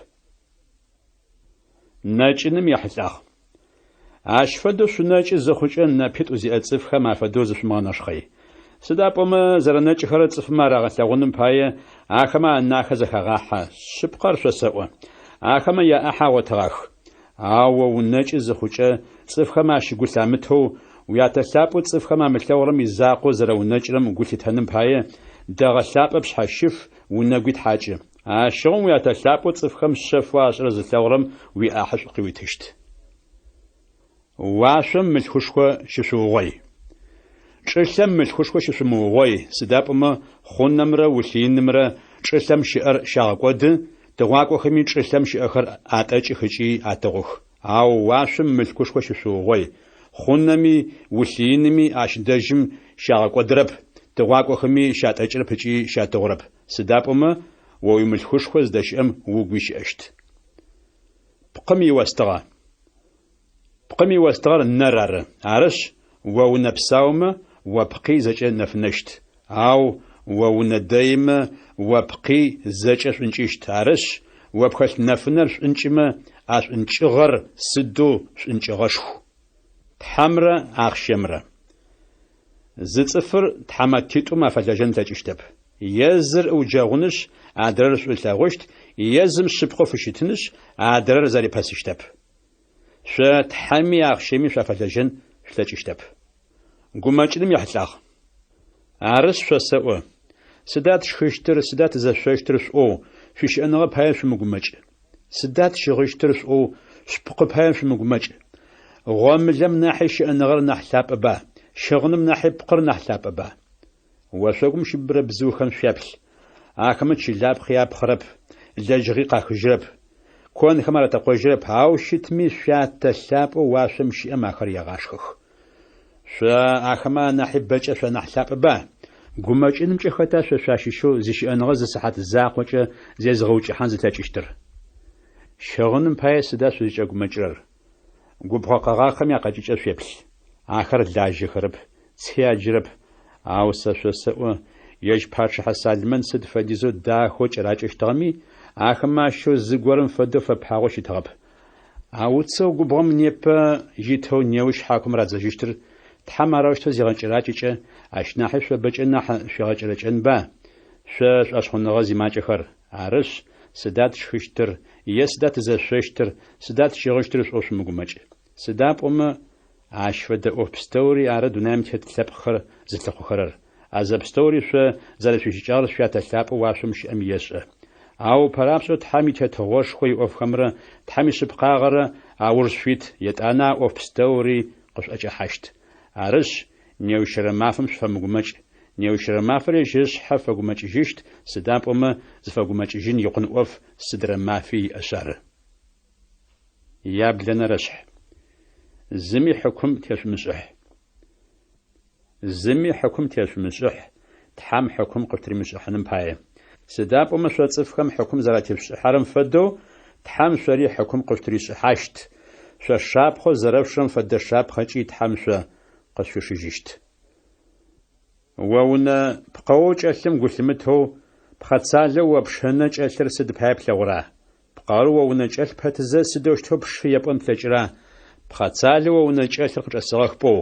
Нэкӏыным ехьылӏагъ. Ащ фэдэу шъунэкӏы зыхъукӏэ нэпитӏу зиӏэ цӏыфхэм афэдэу зышъумыгъэнэшхъэй. Сыда пӏомэ зэрэнэкӏыхэрэр цӏыфмэ арагъэлъэгъуным пае ахэмэ анахэ зэхагъахьэ, шъыпкъэр шъосэӏо, ахэмэ яӏахь агъотыгъах. Ау о унэкӏы зыхъукӏэ, цӏыфхэм ащ гу лъамытэу, Уятэ лъапӏэу цӏыфхэм амылъэгъурэм изакъоу зэрэунэкӏырэм гу лъитэным пае, дэгъэ лъапӏэ пшъхьэщыф, унэгуи тхьакӏы. Ащыгъум Уятэ лъапӏэу цӏыфхэм шъэфэу ашӏэрэр зылъэгъурэм уиӏахьышӏу къыуитыщт. Уашъом мылъкушхо щышъуугъой. Чӏылъэм мылъкушхо щышъумыугъой, сыда пӏомэ хъунэмрэ улъыинымрэ чӏылъэм щыӏэр щагъэкӏоды, тыгъуакӏохэми чӏылъэм щыӏэхэр атӏэкӏых ыкӏи атыгъух. Ау уашъом мылъкушхо щышъуугъой, хъунэми улъыиными ащ дэжьым щагъэкӏодырэп, тыгъуакӏохэми щатӏэкӏырэп ыкӏи щатыгъурэп, сыда пӏомэ о уимылъкушхо зыдэщыӏэм угуи щыӏэщт. Пкъым иостыгъэ. Пкъым иостыгъэр нэр ары. Арышъ, о унэ псаумэ, о пкъи зэкӏэ нэфынэщт. Ау о унэ дэимэ, о пкъи зэкӏэ шӏункӏыщт. Арышъ, о пхэлъ нэфынэр шӏункӏымэ, а шӏункӏыгъэр сыдэу шӏункӏыгъэшху! Тхьэмрэ ахъщэмрэ. Зы цӏыфыр тхьамэтитӏум афэлэжьэн ылъэкӏыщтэп. Е зыр ыуджэгъунышъ, адрэр шӏу ылъэгъущт, е зым шъыпкъэу фыщытынышъ, адрэр зэрипэсыщтэп. Шъо Тхьэми ахъщэми шъуафэлэжьэн шъулъэкӏыщтэп. Гумэкӏыным ехьылӏагъ. Арышъ, шъосэӏо, сыда тшхыщтыр, сыда тызэшъощтыр шъуӏоу, шъуищыӏэныгъэ пае шъумыгумэкӏ. Сыда тщыгъыщтыр шъуӏоу, шъупкъы пае шъумыгумэкӏ. Гъомылэм нахьи щыӏэныгъэр нахь лъапӏэба, щыгъыным нахьи пкъыр нахь лъапӏэба? Ошъогум щыбыбырэ бзыухэм шъуяплъ. Ахэмэ чылапхъи апхъырэп, лэжьыгъи къахыжьырэп, конхэм аратэкъожьырэп, ау щытми Шъуятэ лъапӏэу уашъом щыӏэм ахэр егъашхэх. Шъо ахэмэ анахьи бэкӏэ шъуанахь лъапӏэба? Гумэкӏынымкӏэ хэта шъо шъуащыщэу зищыӏэныгъэ зы сыхьат закъокӏэ зезыгъэукӏыхьан зылъэкӏыщтыр? Щыгъыным пае сыда шъузыкӏэгумэкӏырэр? Губгъо къэгъагъхэм якъэкӏыкӏэ шъуеплъ. Ахэр лажьэхэрэп, ци аджырэп. Ау сэ шъосэӏо, ежь пачъыхьэ Салмэн сыд фэдизэу дахэу кӏэракӏэщтыгъэми, ахэмэ ащыщэу зыгорэм фэдэу фэпагъэу щытыгъэп. А уцэу губгъом непэ итэу неущ хьакум радзэжьыщтыр Тхьэм арэущтэу зигъэкӏэракӏэкӏэ, ащ нахьи шъо бэкӏэ нахь шъуигъэкӏэрэкӏэнба, шъо шӏошъхъуныгъэ зимакӏэхэр? Арышъ, сыда тшхыщтыр, е сыда тызэшъощтыр, сыда тщыгъыщтыр шъуӏоу шъумыгумэкӏ. Сыда пӏомэ ащ фэдэ ӏоф пстэури ары дунаим тет лъэпкъхэр зылъыхъухэрэр. А зэпстэури шъо зэрэшъуищыкӏагъэр Шъуятэ лъапӏэу уашъом щыӏэм ешӏэ. Ау ыпэрапшӏэу Тхьэм и Тетыгъошхо иӏофхэмрэ Тхьэм ишъыпкъагъэрэ ауж шъуит, етӏанэ а ӏоф пстэури къышъуӏэкӏэхьащт. Арышъ, неущырэ мафэм шъуфэмыгумэкӏ. Неущырэ мафэр ежь ышъхьэ фэгумэкӏыжьыщт, сыда пӏомэ зыфэгумэкӏыжьын икъун ӏоф сыдрэ мафи иӏэшъ ары. Яблэнэрэшъхь. Зыми хьыкум тешъумышӏыхь. Зыми хьыкум тешъумышӏыхь, Тхьэм хьыкум къышъутыримышӏыхьаным пае. Сыда пӏомэ шъо цӏыфхэм хьыкум зэратешъушӏыхьэрэм фэдэу, Тхьэм шъори хьыкум къышъутыришӏыхьащт. Шъо шапхъэу зэрэшъушырэм фэдэ шапхъэкӏи Тхьэм шъо къышъуишыжьыщт. О унэ пкъэоу кӏэлъым гу лъымытэу, пхъэцалэу о пшы ынэ кӏэлъыр сыд пае плъэгъура? Пкъэур о унэ кӏэлъ пэтызэ, сыдэущтэу пшы епӏон плъэкӏыра, Пхъэцалэу о унэ кӏэлъыр къычӏэсэгъэх пӏоу?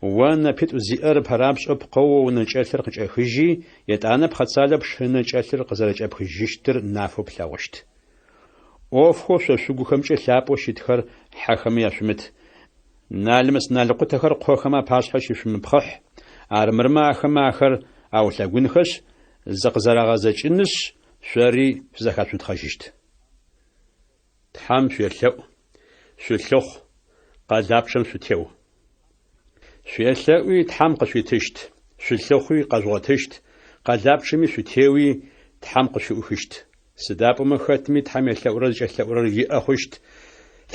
О нэпитӏу зиӏэр ыпэрапшӏэу пкъэу о унэ кӏэлъыр къыкӏэхыжьи, етӏанэ пхъэцалэу пшы ынэ кӏэлъыр къызэрэкӏэпхыжьыщтыр нафэу плъэгъущт. ӏофхэу шъо шъугухэмкӏэ лъапӏэу щытхэр хьэхэмэ яшъумыт. Налмэс-налкъутэхэр къохэмэ апашъхьэ щышъумыпхъыхь, армырмэ ахэмэ ахэр аулъэгунхэшъ, зыкъызэрагъэзэкӏынышъ, шъори шъузэхацунтхъэжьыщт. Тхьэм шъуелъэӏу, шъулъыхъу, къэлапчъэм шъутеу. Шъуелъэӏуи, Тхьэм къышъуитыщт, шъулъыхъуи, къэжъугъотыщт, къэлапчъэми шъутеуи, Тхьэм къышъуфыӏухыщт. Сыда пӏомэ хэтми Тхьэм елъэӏурэр зыкӏэлъэӏурэр иӏэ хъущт,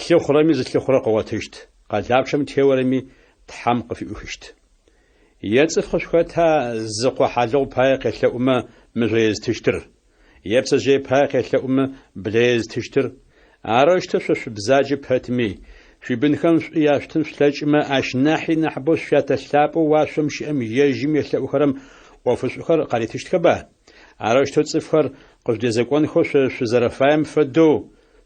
лъыхъурэми зылъыхъурэр къыгъотыщт, къэлапчъэм теорэми Тхьэм къыфыӏуихыщт. Е цӏыф къышъухэта зы къо хьалыгъу пае къелъэӏумэ мыжъо езытыщтыр? Е пцэжъые пае къелъэӏумэ блэ езытыщтыр? Арэущтэу шъо шъубзаджэ пэтми, шъуибынхэм шӏу яшъутын шъулъэкӏымэ, ащ нахьи нахьыбэу шъуятэ лъапӏэу уашъом щыӏэм ежьым елъэӏухэрэм ӏофышӏухэр къаритыщтхэба? Арэущтэу цӏыфхэр къыжъудэзекӏонхэу шъо шъузэрэфаем фэдэу,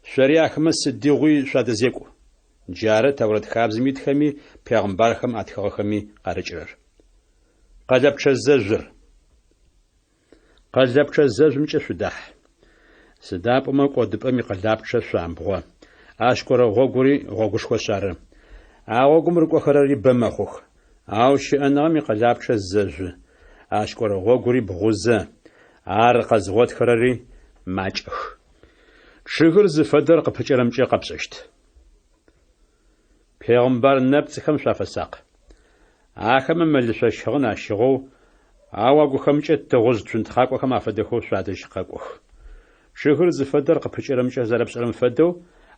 шъори ахэмэ сыдигъуи шъуадэзекӏу. Джары Тэурэт хабзэм итхэми пегъымбархэм атхыгъэхэми къарыкӏырэр. Къэлэпчъэ зэжъур. Къэлэпчъэ зэжъумкӏэ шъудахь. Сыда пӏомэ кӏодыпӏэм икъэлапчъэ шъуамбгъо, ащ кӏорэ гъогури гъогушхошъ ары. А гъогум рыкӏохэрэри бэ мэхъух. Ау щыӏэныгъэм икъэлапчъэ зэжъу, ащ кӏорэ гъогури бгъузэ, ар къэзгъотхэрэри макӏэх. Чъыгыр зыфэдэр къыпыкӏэрэмкӏэ къэпшӏэщт. Пегъымбар нэпцӏхэм шъуафэсакъ. Ахэмэ мэлышъо щыгъын ащыгъэу, ау агухэмкӏэ тыгъужъ цунтхъакӏохэм афэдэхэу шъуадэжь къэкӏох. Чъыгыр зыфэдэр къыпыкӏэрэмкӏэ зэрэпшӏэрэм фэдэу,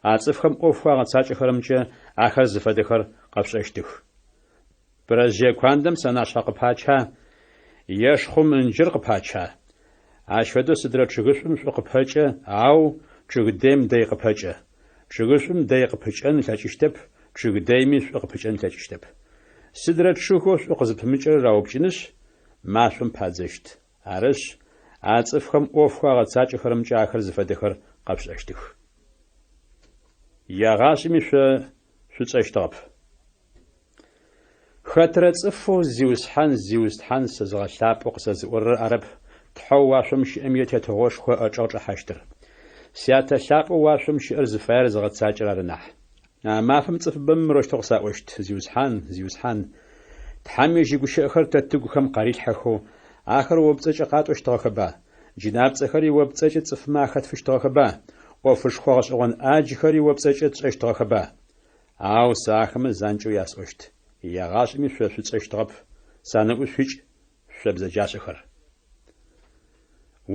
а цӏыфхэм ӏофхэу агъэцакӏэхэрэмкӏэ ахэр зыфэдэхэр къэпшӏэщтых. Пырэжъые куандэм сэнашъхьэ къыпача е шхъум ынджыр къыпача? Ащ фэдэу сыдрэ чъыгышӏум шӏу къыпэкӏэ, ау чъыг дэим дэй къыпэкӏэ. Чъыгышӏум дэй къыпыкӏэн ылъэкӏыщтэп, чъыг дэйми шӏу къыпыкӏэн ылъэкӏыщтэп. Сыдрэ чъыгэу шӏу къызыпымыкӏэрэр раупкӏынышъ, машӏом падзэщт. Арышъ, а цӏыфхэм ӏофхэу агъэцакӏэхэрэмкӏэ ахэр зыфэдэхэр къэпшӏэщтых. Егъашӏэми шъо шъутшӏэщтыгъэп. Хэтрэ цӏыфэу Зиусхьан, Зиусхьан сэзыгъэлъапӏэу къысэзыӏорэр арэп Тхьэу уашъом щыӏэм и Тетыгъошхо ыӏэчӏэгъ чӏэхьащтыр. Сятэ лъапӏэу уашъом щыӏэр зыфаер зыгъэцакӏэрэр ары нахь. А мафэм цӏыфыбэмэ мырэущтэу къысаӏощт, Зиусхьан, Зиусхьан, Тхьэм ежь игущыӏэхэр тэ тыгухэм къарилъхьэхэу, ахэр о пцӏэкӏэ къатӏощтыгъэхэба, джынапцӏэхэри о пцӏэкӏэ цӏыфмэ ахэтфыщтыгъэхэба, ӏофышхо гъэшӏэгъон ӏаджхэри о пцӏэкӏэ тшӏэщтыгъэхэба? Ау сэ ахэмэ занкӏэу ясӏощт, Егъашӏэми шъо шъутшӏэщтыгъэп, санэӏу шъуикӏ, шъо бзэджашӏэхэр.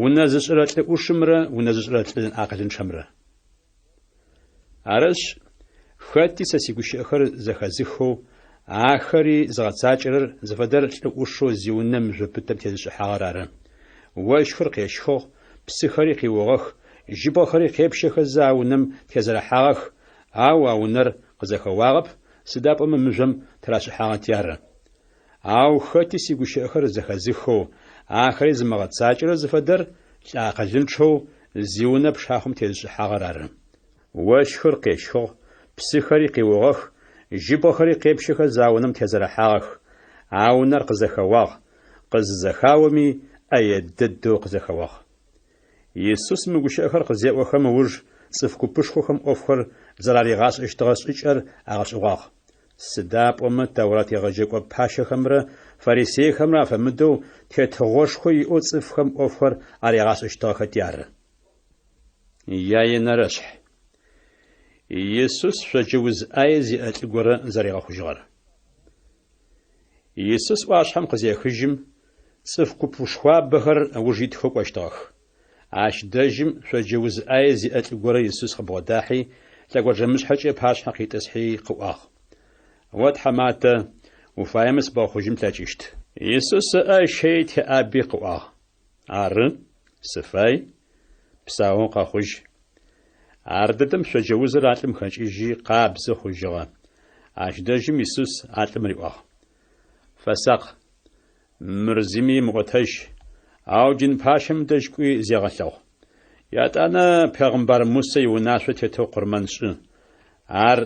Унэ зышӏырэ лӏы ӏушымрэ унэ зышӏырэ лӏы акъылынчъэмрэ. Арышъ, хэти сэ сигущыӏэхэр зэхэзыхэу, ахэри зыгъэцакӏэрэр зыфэдэр лӏы ӏушэу зиунэ мыжъо пытэм тезышӏыхьагъэр ары. Ощхыр къещхыгъ, псыхэри къиугъэх, жьыбгъэхэри къепщэхэзэ а унэм тезэрэхьагъэх, Ау а унэр къызэхэуагъэп, сыда пӏомэ мыжъом тырашӏыхьагъэти ары. Ау хэти сигущыӏэхэр зэхэзыхэу, ахэри зымыгъэцакӏэрэр зыфэдэр лӏы акъылынчъэу зиунэ пшахъом тезышӏыхьагъэр ары. Ощхыр къещхыгъ, псыхэри къиугъэх, жьыбгъэхэри къепщэхэзэ а унэм тезэрэхьагъэх. А унэр къызэхэуагъ, къызызэхаоми ӏэе дэдэу къызэхэуагъ. Исус мы гущыӏэхэр къызеӏохэм ыуж цӏыф купышхохэм ӏофхэр зэраригъашӏэщтыгъэ шӏыкӏэр агъэшӏэгъуагъ. Сыда пӏомэ Тэурат егъэджэкӏо пащэхэмрэ фарисейхэмрэ афэмыдэу тетыгъошхо иӏэу цӏыфхэм ӏофхэр аригъашӏэщтыгъэхэти ары. Яенэрэшъхь. Исус шъоджэ уз ӏае зиӏэ лӏы горэ зэригъэхъужьыгъэр. Исус ӏуашъхьэм къызехыжьым, цӏыф купышхуабэхэр ыуж итхэу кӏощтыгъэх. Ащ дэжьым шъоджэ уз ӏае зиӏэ лӏы горэ Исус къыбгъодахьи, лъэгонджэмышъхьэкӏэ ыпашъхьэ къитӏысхьи къыӏуагъ, О тхьаматэ, уфаемэ сыбгъэхъужьын плъэкӏыщт. Исус ыӏэ ыщэий теӏаби къыӏуагъ, Ары, сыфай, псаоу къэхъужь. Ардэдэм шъоджэ узыр а лӏым хэкӏыжьи, къабзэ хъужьыгъэ. Ащ дэжьым Исус а лӏым риӏуагъ, Фэсакъ! Мыр зыми емыӏотэжь, ау дин пащэм дэжь кӏуи зегъэлъэгъу. Етӏанэ пегъымбар Мусэ иунашъо тетэу къурмэн шӏы. Ар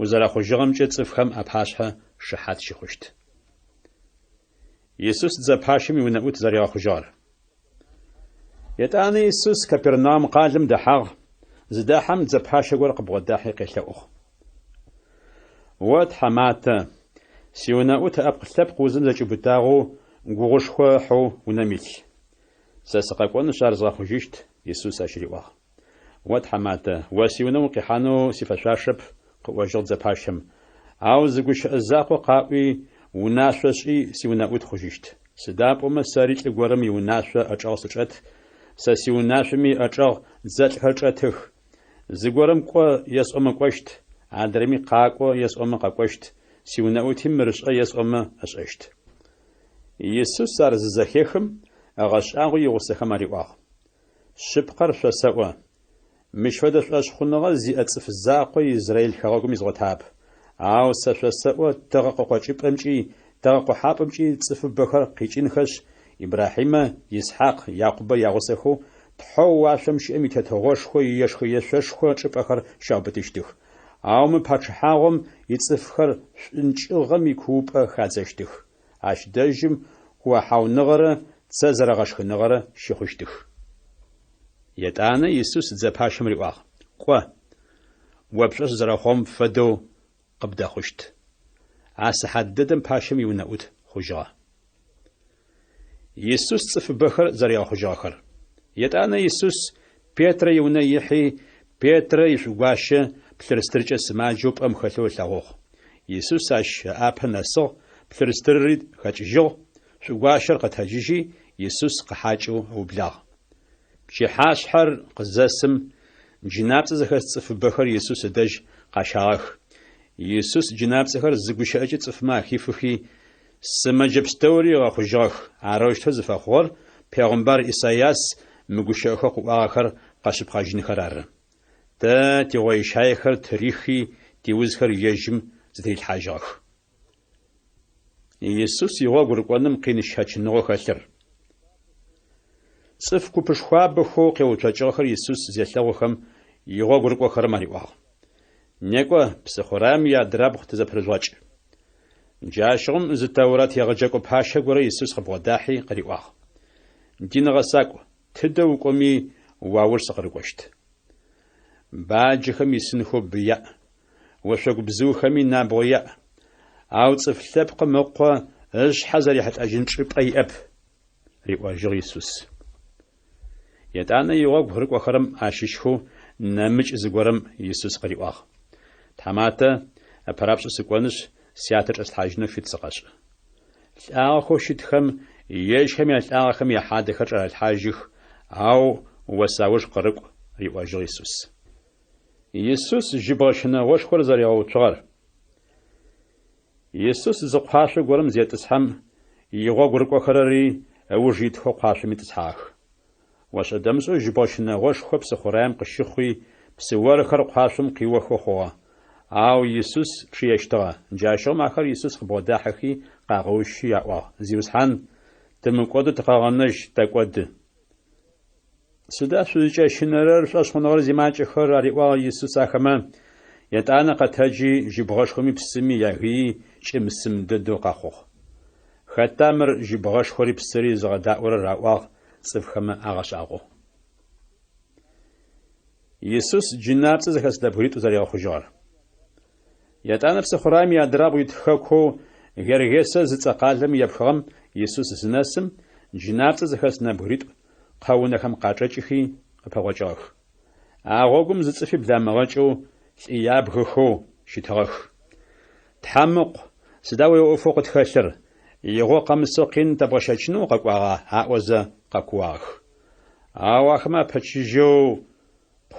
узэрэхъужьыгъэмкӏэ цӏыфхэм апашъхьэ шыхьат щыхъущт. Исус дзэ пащэм иунэӏут зэригъэхъужьыгъэр. Етӏанэ Исус Капернаум къалэм дэхьагъ, зыдэхьэм дзэ пащэ горэ къыбгъодахьи къелъэӏугъ. О, тхьаматэ, сиунэӏут ыӏэпкъ-лъэпкъ узым зэкӏиубытагъэу, гугъушхо ыхьэу унэм илъ. Сэ сыкъэкӏонышъ ар згъэхъужьыщт, Исус ащ риӏуагъ. О, тхьаматэ, о сиунэ укъихьанэу сифэшъуашэп, къыӏожьыгъ дзэпащэм. Ау зы гущыӏэ закъо къаӏуи, унашъо шӏи, сиунэӏут хъужьыщт. Сыда пӏомэ сэри лӏы горэм иунашъо ыӏэчӏэгъ сычӏэт, сэ сиунашъоми ыӏэчӏэгъ дзэлӏхэр чӏэтых. Зыгорэм кӏо есӏомэ кӏощт, адрэми къакӏо есӏомэ къэкӏощт, сиунэӏути мыр шӏэ есӏомэ ышӏэщт. Исус ар зызэхехым, ыгъэшӏагъуи игъусэхэм ариӏуагъ. Шъыпкъэр шъосэӏо, мыщ фэдэ шӏошъхъуныгъэ зиӏэ цӏыф закъо Израил хэгъэгум изгъотагъэп. Ау сэ шъосэӏо, тыгъэ къыкъокӏыпӏэмкӏи тыгъэ къохьапӏэмкӏи цӏыфыбэхэр къикӏынхэшъ, Ибрахьимэ, Исхьакъ, Якъубэ ягъусэхэу Тхьэу уашъом щыӏэм и Тетыгъошхо иешхэ-ешъошхо чӏыпӏэхэр щаубытыщтых. Ау мы пачъыхьагъом ицӏыфхэр шӏункӏыгъэм икуупӏэ хадзэщтых. Ащ дэжьым куохьауныгъэрэ цэ зэрэгъэшхыныгъэрэ щыхъущтых. Етӏанэ Исус дзэ пащэм риӏуагъ, Кӏо, о пшӏошъ зэрэхъугъэм фэдэу къыбдэхъущт. А сыхьат дэдэм пащэм иунэӏут хъужьыгъэ. Исус цӏыфыбэхэр зэригъэхъужьыгъэхэр. Етӏанэ Исус Петрэ иунэ ихьи, Петрэ ишӏугуащэ плъырстыркӏэ сымаджэу пӏэм хэлъэу ылъэгъугъ. Исус ащ ыӏапэ нэсыгъ, плъырстырри хэкӏыжьыгъ, шӏугуащэр къэтэджыжьи, Исус къыхьакӏэу ыублагъ. Пчыхьашъхьэр къызэсым, джынапцӏэ зыхэс цӏыфыбэхэр Исус ыдэжь къащагъэх. Исус джынапцӏэхэр зы гущыӏэкӏэ цӏыфмэ ахифыхи, сымэджэ пстэури ыгъэхъужьыгъэх. Арэущтэу зыфэхъугъэр пегъымбар Исайас мы гущыӏэхэу къыӏуагъэхэр къэшъыпкъэжьынхэр ары. Тэ тигъойщаехэр тырихи, тиузхэр ежьым зытырилъхьажьыгъэх. Исус игъогу рыкӏоным къин щэчыныгъэу хэлъыр. Цӏыф купышхуабэхэу къеуцокӏыгъэхэр Исус зелъэгъухэм, игъогу рыкӏохэрэм ариӏуагъ. Некӏо, псыхъураем иадрабгъу тызэпырыжъугъэкӏ. Джащыгъум зы Тэурат егъэджэкӏо пащэ горэ Исус къыбгъодахьи къыриӏуагъ. Дин гъэсакӏу, тыдэ укӏоми, уауж сыкъырыкӏощт. Баджэхэм исынхэу бы яӏ, ошъогу бзыухэми набгъо яӏ, ау Цӏыф Лъэпкъым Ыкъо ышъхьэ зэрихьылӏэжьын чӏыпӏэ иӏэп, риӏожьыгъ Исус. Етӏанэ игъогу рыкӏохэрэм ащыщхэу нэмыкӏ зыгорэм Исус къыриӏуагъ, Тхьаматэ, ыпэрапшӏэ сыкӏонышъ, сятэ чӏэслъхьажьынэу фит сыкъэшӏ. Лӏагъэхэу щытхэм ежьхэм ялӏагъэхэм яхьадэхэр чӏарэлъхьажьых, ау о сауж къырыкӏу, риӏожьыгъ Исус. Исус жьыбгъэ щынэгъошхор зэригъэуцугъэр. Исус зы кхъуашъо горэм зетӏысхьэм, игъогу рыкӏохэрэри ыуж итхэу кхъуашъом итӏысхьагъэх. Ошӏэ-дэмышӏэу жьыбгъэ щынэгъошхо псыхъураем къыщыхъуи, псыорхэр кхъуашъом къиохэу хъугъэ. Ау Исус чъыещтыгъэ. Джащыгъум ахэр Исус къыбгъодахьэхи, къагъэущи аӏуагъ, Зиусхьан, тымыкӏодэу тыкъэгъэнэжь, тэкӏоды. Сыда шъузыкӏэщынэрэр, шӏошъхъуныгъэр зимакӏэхэр? ариӏуагъ Исус ахэмэ. Етӏанэ къэтэджи, жьыбгъэшхоми псыми ягыий, кӏым-сым дэдэу къэхъугъ. Хэта мыр жьыбгъэшхори псыри зыгъэдаӏорэр? аӏуагъ цӏыфхэмэ агъэшӏагъоу. Исус джынапцӏэ зыхэс нэбгыритӏу зэригъэхъужьыгъэр. Етӏанэ псыхъураем иадрабгъу ит хэкоу Гергесэ зыцӏэ къалэм епхыгъэм Исус зынэсым, джынапцӏэ зыхэс нэбгыритӏу къэунэхэм къачӏэкӏыхи къыпэгъокӏыгъэх. А гъогум зы цӏыфи бламыгъэкӏэу лӏы ябгэхэу щытыгъэх. Тхьэм Ыкъу, сыда о уиӏофэу къытхэлъыр? Игъо къэмысэу къин тэбгъэщэчынэу укъэкӏуагъа? аӏозэ къэкууагъэх. Ау ахэмэ апэчыжьэу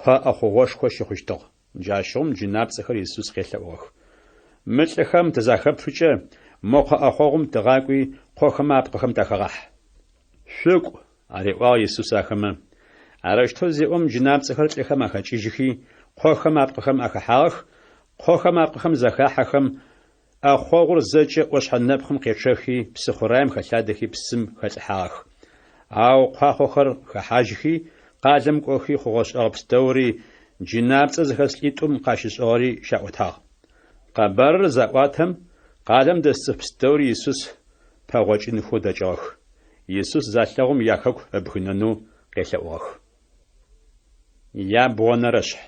къо ӏэхъогъошхо щыхъущтыгъ. Джащыгъум джынапцӏэхэр Исус къелъэӏугъэх. Мы лӏыхэм тызахэпфыкӏэ, мо къо ӏэхъогъум тыгъакӏуи, къохэмэ апкъыхэм тахэгъахь. Шъукӏу, ариӏуагъ Исус ахэмэ. Арэущтэу зеӏом, джынапцӏэхэр лӏыхэм ахэкӏыжьыхи, къохэм апкъыхэм ахэхьагъэх, къохэм апкъыхэм захахьэхэм, ӏэхъогъур зэкӏэ ӏошъхьэ нэпкъым къечъэхи, псыхъураем хэлъадэхи псым хэлӏыхьагъэх. Ау куахъохэр хэхьажьхи, къалэм кӏохи хъугъэ-шӏэгъэ пстэури, джынапцӏэ зыхэс лӏитӏум къащышӏыгъэри щаӏотагъ. Къэбарыр заӏуатэм, къалэм дэс цӏыф пстэури Исус пэгъокӏынхэу дэкӏыгъэх. Исус залъэгъум яхэку ыбгынэнэу къелъэӏугъэх. Ябгъонэрэшъхь.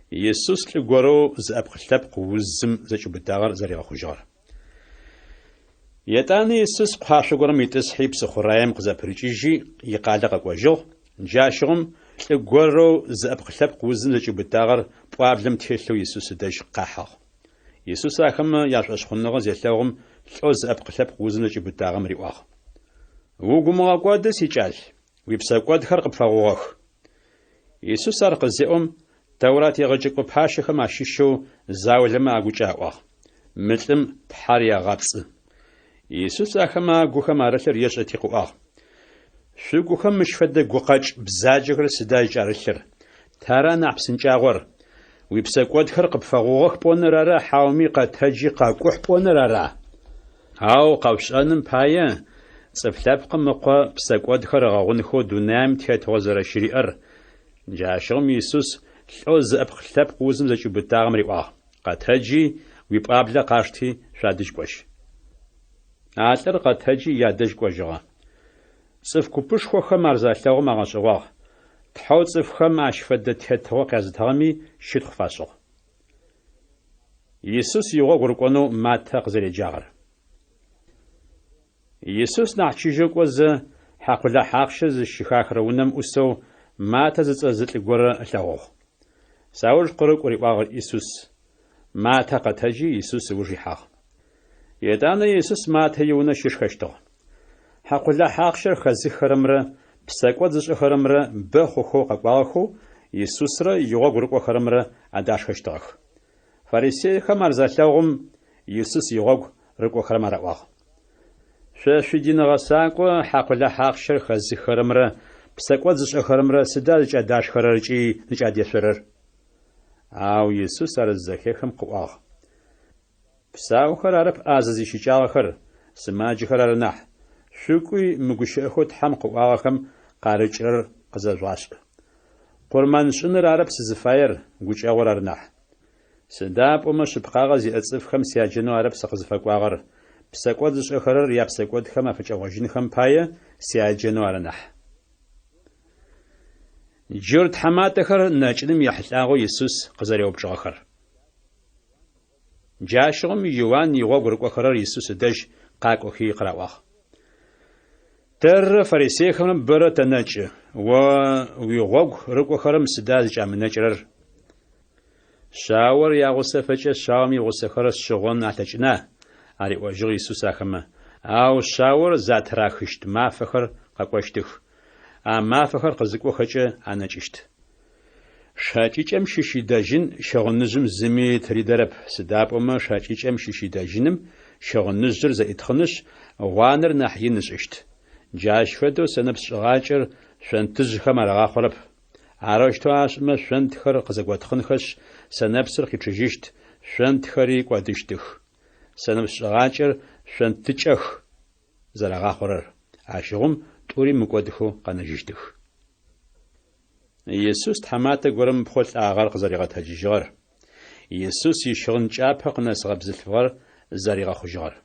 Исус лӏы горэу зыӏэпкъ-лъэпкъ узым зэкӏиубытагъэр зэригъэхъужьыгъэр. Етӏанэ Исус куашъо горэм итӏысхьи псыхъураем къызэпырыкӏыжьи икъалэ къэкӏожьыгъ, джащыгъум лӏы горэу зыӏэпкъ-лъэпкъ узым зэкӏиубытагъэр пӏуаблэм телъэу Исус ыдэжь къахьыгъ. Исус ахэмэ яшӏошъхъуныгъэ зелъэгъум, лӏэу зыӏэпкъ-лъэпкъ узым зэкӏиубытагъэм риӏуагъ. Угу умыгъэкӏоды, сикӏал, уипсэкӏодхэр къыпфэгъугъэх. Исус ар къызеӏом, Тэурат егъэджэкӏо пащэхэм ащыщэу заулэмэ агукӏэ аӏуагъ, Мы лӏым Тхьэр егъэпцӏы. Исус ахэмэ агухэм арылъыр ешӏэти къыӏуагъ, Шъугухэм мыщ фэдэ гукъэкӏ бзаджэхэр сыда зыкӏарылъыр? Тара нахь псынкӏагъор, уипсэкӏодхэр къыпфэгъугъэх пӏоныр ара хьауми къэтэджи къэкӏухь пӏоныр ара? Ау къэшъушӏэным пае, Цӏыф Лъэпкъым Ыкъо псэкӏодхэр ыгъэгъунхэу дунаим тетыгъо зэрэщыриӏэр, Джащыгъум Исус лӏэу зыӏэпкъ-лъэпкъ узым зэкӏиубытагъэм риӏуагъ, Къэтэджи, уипӏуаблэ къашти, шъуадэжь кӏожь. А лӏыр къэтэджи ядэжь кӏожьыгъэ. Цӏыф купышхохэм ар залъэгъум агъэшӏэгъуагъ, Тхьэу цӏыфхэм ащ фэдэ тетыгъо къязытыгъэми щытхъу фашӏыгъ. Исус игъогу рыкӏонэу Маттэ къызэреджагъэр. Исус нахь чыжьэу кӏозэ, хьакъулахь ахъщэ зыщыхахырэ унэм ӏусэу Маттэ зыцӏэ зы лӏы горэ ылъэгъугъ. Сауж къырыкӏу, риӏуагъ Исус. Маттэ къэтэджи, Исус ыуж ихьагъ. Етӏанэ Исус Маттэ иунэ щышхэщтыгъ. Хьакъулахь ахъщэр хэзыххэрэмрэ псэкӏод зышӏэхэрэмрэ бэ хъухэу къэкӏуагъэхэу Исусрэ игъогу рыкӏохэрэмрэ адашхэщтыгъэх. Фарисейхэм ар залъэгъум, Исус игъогу рыкӏохэрэм араӏуагъ. Шъо шъуидин гъэсакӏо хьакъулахь ахъщэр хэзыххэрэмрэ псэкӏод зышӏэхэрэмрэ сыда зыкӏадашхэрэр ыкӏи зыкӏадешъорэр? Ау Исус ар зызэхехым къыӏуагъ. Псаухэр арэп ӏазэ зищыкӏагъэхэр, сымаджэхэр ары нахь. Шъукӏуи, мы гущыӏэхэу Тхьэм къыӏуагъэхэм къарыкӏырэр къызэжъугъашӏ. Къурмэн шӏыныр арэп сызыфаер, гукӏэгъур ары нахь. Сыда пӏомэ шъыпкъагъэ зиӏэ цӏыфхэм сяджэнэу арэп сыкъызыфэкӏуагъэр, псэкӏод зышӏэхэрэр япсэкӏодхэм афыкӏэгъожьынхэм пае сяджэнэу ары нахь. Джурт тхьаматэхэр нэкӏыным ехьылӏагъэу Исус къызэреупчӏыгъэхэр. Джащыгъум Иуан игъогу рыкӏохэрэр Исус ыдэжь къакӏохи къыраӏуагъ. Тэррэ фарисейхэмрэ бэрэ тэнэкӏы, о уигъогу рыкӏохэрэм сыда зыкӏамынэкӏырэр? Шъаор ягъусэфэкӏэ шъаом игъусэхэр шъыгъон алъэкӏына? ариӏожьыгъ Исус ахэмэ. Ау шъаор затырахыщт мафэхэр къэкӏощтых. А мафэхэр къызыкӏохэкӏэ анэкӏыщт. Шэкӏыкӏэм щыщ идэжьын щыгъыныжъым зыми тыридэрэп, сыда пӏомэ шэкӏыкӏэм щыщ идэжьыным щыгъыныжъыр зэӏитхъынышъ, гъуанэр нахь ин ышӏыщт. Джащ фэдэу сэнэпс шӏыгъакӏэр шъонтыжъхэм арагъахъорэп. Арэущтэу ашӏымэ, шъонтхэр къызэготхъынхэшъ, сэнэпсыр къичъыжьыщт, шъонтхэри кӏодыщтых. Сэнэпс шӏыгъакӏэр шъонтыкӏэх зэрагъахъорэр, ащыгъум тӏури мыкӏодыхэу къэнэжьыщтых. Исус тхьаматэ горэм ыпхъу лӏагъэр къызэригъэтэджыжьыгъэр, Исус ищыгъын кӏапэ къынэсыгъэ бзылъфыгъэр зэригъэхъужьыгъэр.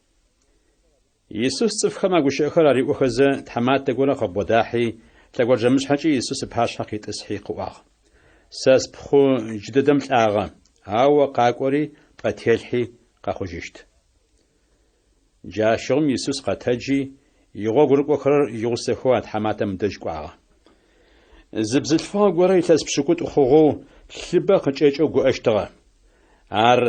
Исус цӏыфхэм а гущыӏэхэр ариӏохэзэ, тхьаматэ горэ къыбгъодахьи, лъэгонджэмышъхьэкӏэ Исус ыпашъхьэ къитӏысхьи къыӏуагъ, Сэ спхъу джыдэдэм лӏагъэ, ау о къакӏори, пӏэ телъхьи, къэхъужьыщт. Джащыгъум Исус къэтэджи, игъогу рыкӏохэрэр игъусэхэу а тхьаматэм ыдэжь кӏуагъэ. Зы бзылъфыгъэ горэ илъэс пшӏыкӏутӏу хъугъэу лъыбэ къыкӏэкӏэу гуӏэщтыгъэ. Ар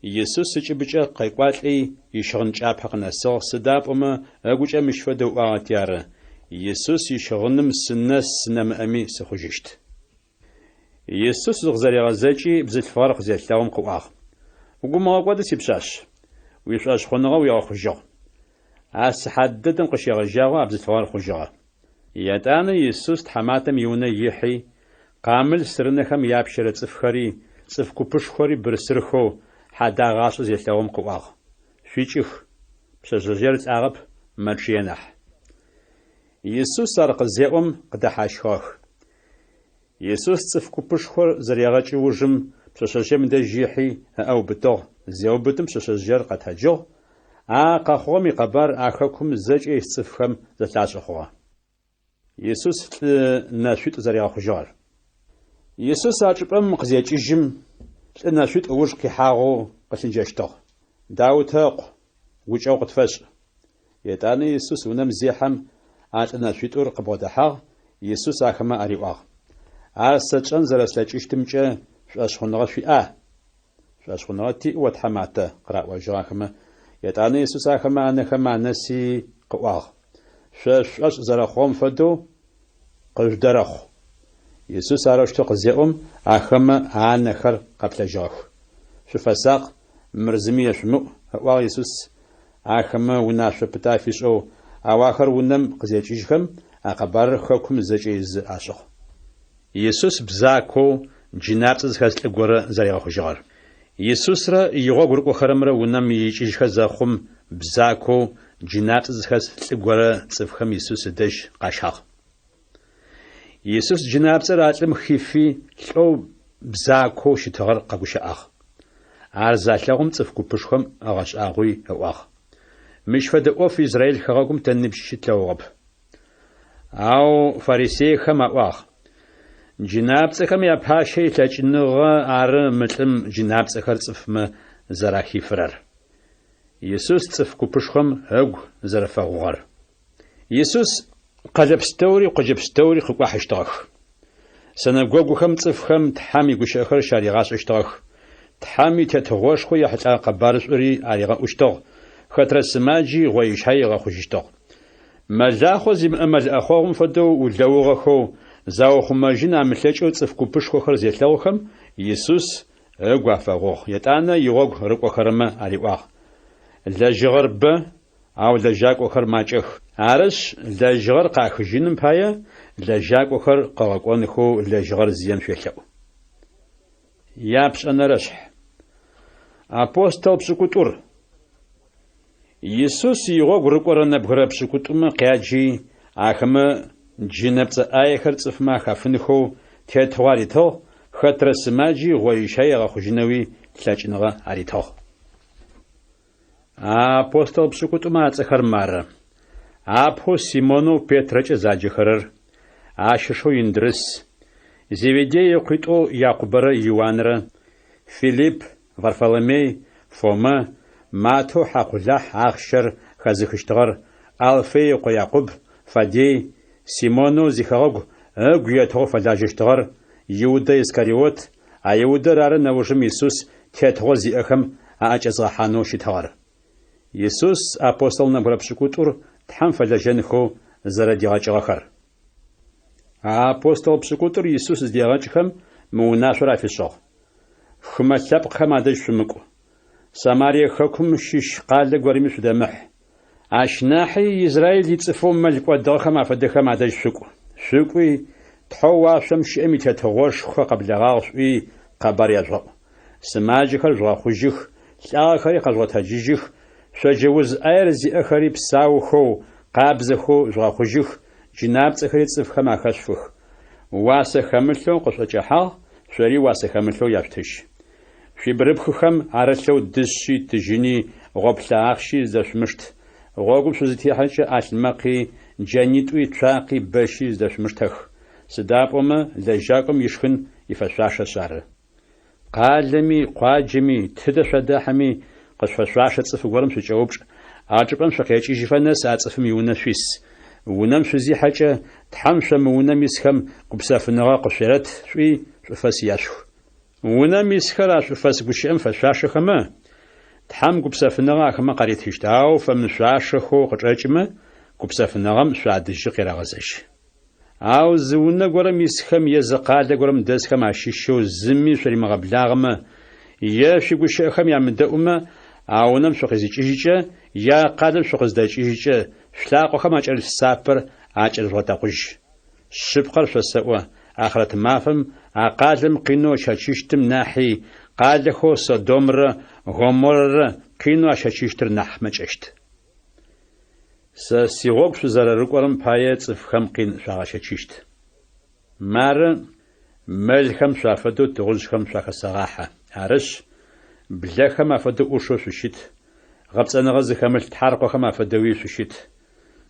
Исус ыкӏыбыкӏэ къекӏуалӏи, ищыгъын кӏапэ къынэсыгъ, сыда пӏомэ ыгукӏэ мыщ фэдэу ыӏуагъэти ары, Исус ищыгъыным сынэс нэмыӏэми сыхъужьыщт. Исус зыкъызэригъэзэкӏи, бзылъфыгъэр къызелъэгъум къыӏуагъ, Угу умыгъэкӏоды, сипшъашъ, уишӏошъхъуныгъэ уигъэхъужьыгъ. А сыхьат дэдэм къыщегъэжьагъэу а бзылъфыгъэр хъужьыгъэ. Етӏанэ Исус тхьаматэм иунэ ихьи, къамыл сырынэхэм япщэрэ цӏыфхэри, цӏыф купышхори бырсырхэу, хьадагъашӏэ зелъэгъум къыӏуагъ. Шъуикӏых! Пшъэшъэжъыер лӏагъэп, мэчъые нахь. Исус ар къызеӏом, къыдэхьащхыгъэх. Исус цӏыф купышхор зырегъэкӏы ужым, пшъэшъэжъыем дэжь ихьи, ыӏэ ыубытыгъ, зеубытым пшъэшъэжъыер къэтэджыгъ. А къэхъугъэм икъэбар а хэкум зэкӏэ ис цӏыфхэм зэлъашӏэ хъугъэ. Исус лӏы нэшъуитӏу зэригъэхъужьыгъэр. Исус а чӏыпӏэм къызекӏыжьым, лӏы нэшъуитӏу ыуж къихьагъэу къылъыджэщтыгъ. Даутэ ыкъу, гукӏэгъу къытфэшӏ. Етӏанэ Исус унэм зехьэм, а лӏы нэшъуитӏур къыбгъодэхьагъ, Исус ахэмэ ариӏуагъ, Ар сэ тшӏэн зэрэслъэкӏыщтымкӏэ шӏошъхъуныгъэ шъуиӏа? Шӏошъхъуныгъэ тиӏ, о тхьаматэ, къыраӏожьыгъ ахэмэ. Етӏанэ Исус ахэмэ анэхэм анэси къыӏуагъ, Шъо шъушӏошъ зэрэхъугъэм фэдэу къыжъудэрэхъу. Исус арэущтэу къызеӏом, ахэмэ анэхэр къэплъэжьыгъэх. Шъуфэсакъ, мыр зыми ешъумыӏу, ыӏуагъ Исус ахэмэ унашъо пытэ афишӏэу, ау ахэр унэм къызекӏыжьхэм, а къэбарыр хэкум зэкӏэ изы ашӏыгъ. Исус бзакоу джынапцӏэ зыхэс лӏы горэ зэригъэхъужьыгъэр. Исусрэ игъогу рыкӏохэрэмрэ унэм икӏыжьхэ зэхъум, бзакоу джынапцӏэ зыхэс лӏы горэ цӏыфхэм Исус ыдэжь къащагъ. Исус джынапцӏэр а лӏым хифи, лӏэу бзакоу щытыгъэр къэгущыӏагъ. Ар залъэгъум цӏыф купышхом ыгъэшӏагъуи ыӏуагъ. Мыщ фэдэ ӏоф Израиль хэгъэгум тэ ныбжьи щытлъэгъугъэп. Ау фарисейхэм аӏуагъ, Джынапцӏэхэм япащэ илъэкӏыныгъэ ары мы лӏым джынапцӏэхэр цӏыфмэ зэрахифырэр. Исус цӏыф купышхом ыгу зэрэфэгъугъэр. Исус къэлэ пстэури къоджэ пстэури къыкӏуахьыщтыгъэх. Синэгогухэм цӏыфхэм Тхьэм игущыӏэхэр щаригъашӏэщтыгъэх. Тхьэм и Тетыгъошхо ехьылӏэгъэ къэбарышӏури аригъэӏущтыгъ, хэтрэ сымаджи гъоищай ыгъэхъужьыщтыгъ. Мэлахъо зимыӏэ мэл ӏэхъогъум фэдэу улэугъэхэу, заухъумэжьын амылъэкӏэу цӏыф купышхохэр зелъэгъухэм, Исус ыгу афэгъугъ, етӏанэ игъогу рыкӏохэрэмэ ариӏуагъ, Лэжьыгъэр бэ, ау лэжьакӏохэр макӏэх. Арышъ, лэжьыгъэр къахыжьыным пае лэжьакӏохэр къыгъэкӏонхэу лэжьыгъэр зием шъуелъэӏу. Япшӏэнэрэшъхь. Апостол пшӏыкӏутӏур. Исус игъогу рыкӏорэ нэбгырэ пшӏыкӏутӏумэ къяджи, ахэмэ джынэпцӏэ ӏаехэр цӏыфмэ ахафынхэу тетыгъо аритыгъ, хэтрэ сымаджи гъоищай ыгъэхъужьынэуи лъэкӏыныгъэ аритыгъ. А апостол пшӏыкӏутӏумэ ацӏэхэр мары: апэу Симонэу Петрэкӏэ заджэхэрэр, ащ ышэу Индрыс, Зеведей ыкъуитӏоу Якъубэрэ Иуанрэ, Филипп, Варфоломей, Фомэ, Маттэу хьакъулахь ахъщэр хэзыхыщтыгъэр, Алфей ыкъо Якъуб, Фаддей, Симонэу зихэгъэгу ыгу етыгъэу фэлажьэщтыгъэр, Иудэ Искариот, а Иудэр ары нэужым Исус тетыгъо зиӏэхэм аӏэкӏэзгъэхьанэу щытыгъэр. Исус апостол нэбгырэ пшӏыкӏутӏур Тхьэм фэлэжьэнхэу зэрэдигъэкӏыгъэхэр. А апостол пшӏыкӏутӏур Исус зыдегъэкӏхэм мы унашъор афишӏыгъ, Хымэ лъэпкъхэм адэжь шъумыкӏу. Самарие хэкум щыщ къалэ горэми шъудэмыхь. Ащ нахьи Израиль ицӏыфэу мэл кӏодыгъэхэм афэдэхэм адэжь шъукӏу. Шъукӏуи, Тхьэу уашъом щыӏэм и Тетыгъошхо къэблэгъагъ шъуӏуи къэбар яжъугъэӏу. Сымаджэхэр жъугъэхъужьых, лӏагъэхэри къэжъугъэтэджыжьых, шъоджэ уз ӏаер зиӏэхэри псаухэу, къабзэхэу жъугъэхъужьых, джынапцӏэхэри цӏыфхэм ахэшъуфых. Уасэ хэмылъэу къышъуӏэкӏэхьагъ, шъори уасэ хэмылъэу яшъутыжь. Шъуибгырыпхыхэм арылъэу дышъи, тыжьыни, гъоплъэ ахъщи зыдэшъумышт. Гъогум шъузытехьэкӏэ ӏалъмэкъи, джэнитӏуи, цуакъи, бэщи зыдэшъумыштэх. Сыда пӏомэ лэжьакӏом ишхын ифэшъуашэшъ ары. Къалэми, къуаджэми, тыдэ шъуадахьэми, къышъуфэшъуашэ цӏыф горэм шъукӏэупчӏ, а чӏыпӏэм шъукъекӏыжьыфэ нэс а цӏыфым иунэ шъуис. Унэм шъузихьэкӏэ, Тхьэм шъо мы унэм исхэм гупсэфыныгъэ къышъуерэт шъуӏуи, шӏуфэс яшъух. Унэм исхэр а шӏуфэс гущыӏэм фэшъуашэхэмэ, Тхьэм гупсэфыныгъэ ахэмэ къаритыщт, ау фэмышъуашэхэу къычӏэкӏымэ, гупсэфыныгъэм шъуадэжьы къерэгъэзэжь. Ау зы унэ горэм исхэм е зы къалэ горэм дэсхэм ащыщэу зыми шъуримыгъэблагъэмэ, е шъуигущыӏэхэм ямыдэӏумэ, а унэм шъукъизыкӏыжькӏэ е а къалэм шъукъыздэкӏыжькӏэ, шъулъакъохэм акӏэрылъ сапэр акӏэрыжъугъэтэкъужь. Шъыпкъэр шъосэӏо, ахърэт мафэм а къалэм къинэу ыщэчыщтым нахьи, къалэхэу Содомрэ Гоморрэ къинэу ащэчыщтыр нахь мэкӏэщт. Сэ сигъогу шъузэрэрыкӏорэм пае цӏыфхэм къин шъуагъэщэчыщт. Мары, мэлхэм шъуафэдэу тыгъужъхэм шъуахэсэгъахьэ. Арышъ, блэхэм афэдэу ӏушэу шъущыт, гъэпцӏэныгъэ зыхэмылъ тхьаркъохэм афэдэуи шъущыт.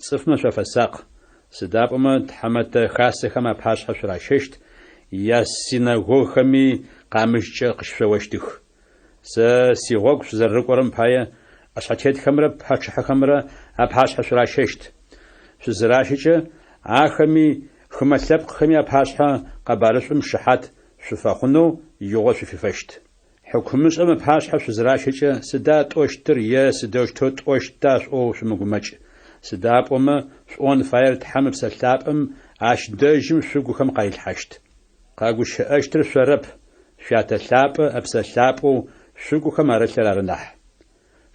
Цӏыфмэ шъуафэсакъ, сыда пӏомэ тхьэмэтэ хасэхэм апашъхьэ шъуращэщт, ясинэгогхэми къамыщкӏэ къыщышъоощтых. Сэ сигъогу шъузэрэрыкӏорэм пае ӏэшъхьэтетхэмрэ пачъыхьэхэмрэ апашъхьэ шъуращэщт. Шъузыращэкӏэ, ахэми хымэ лъэпкъхэми апашъхьэ къэбарышӏум шыхьат шъуфэхъунэу игъо шъуфифэщт. Хьыкумышӏэм ыпашъхьэ шъузыращэкӏэ, сыда тӏощтыр е сыдэущтэу тӏощта шъуӏоу шъумыгумэкӏ. Сыда пӏомэ шъуӏон фаер Тхьэм Ыпсэ Лъапӏэм ащ дэжьым шъугухэм къарилъхьащт. Къэгущыӏэщтыр шъорэп, Шъуятэ лъапӏэ Ыпсэ Лъапӏэу шъугухэм арылъыр ары нахь.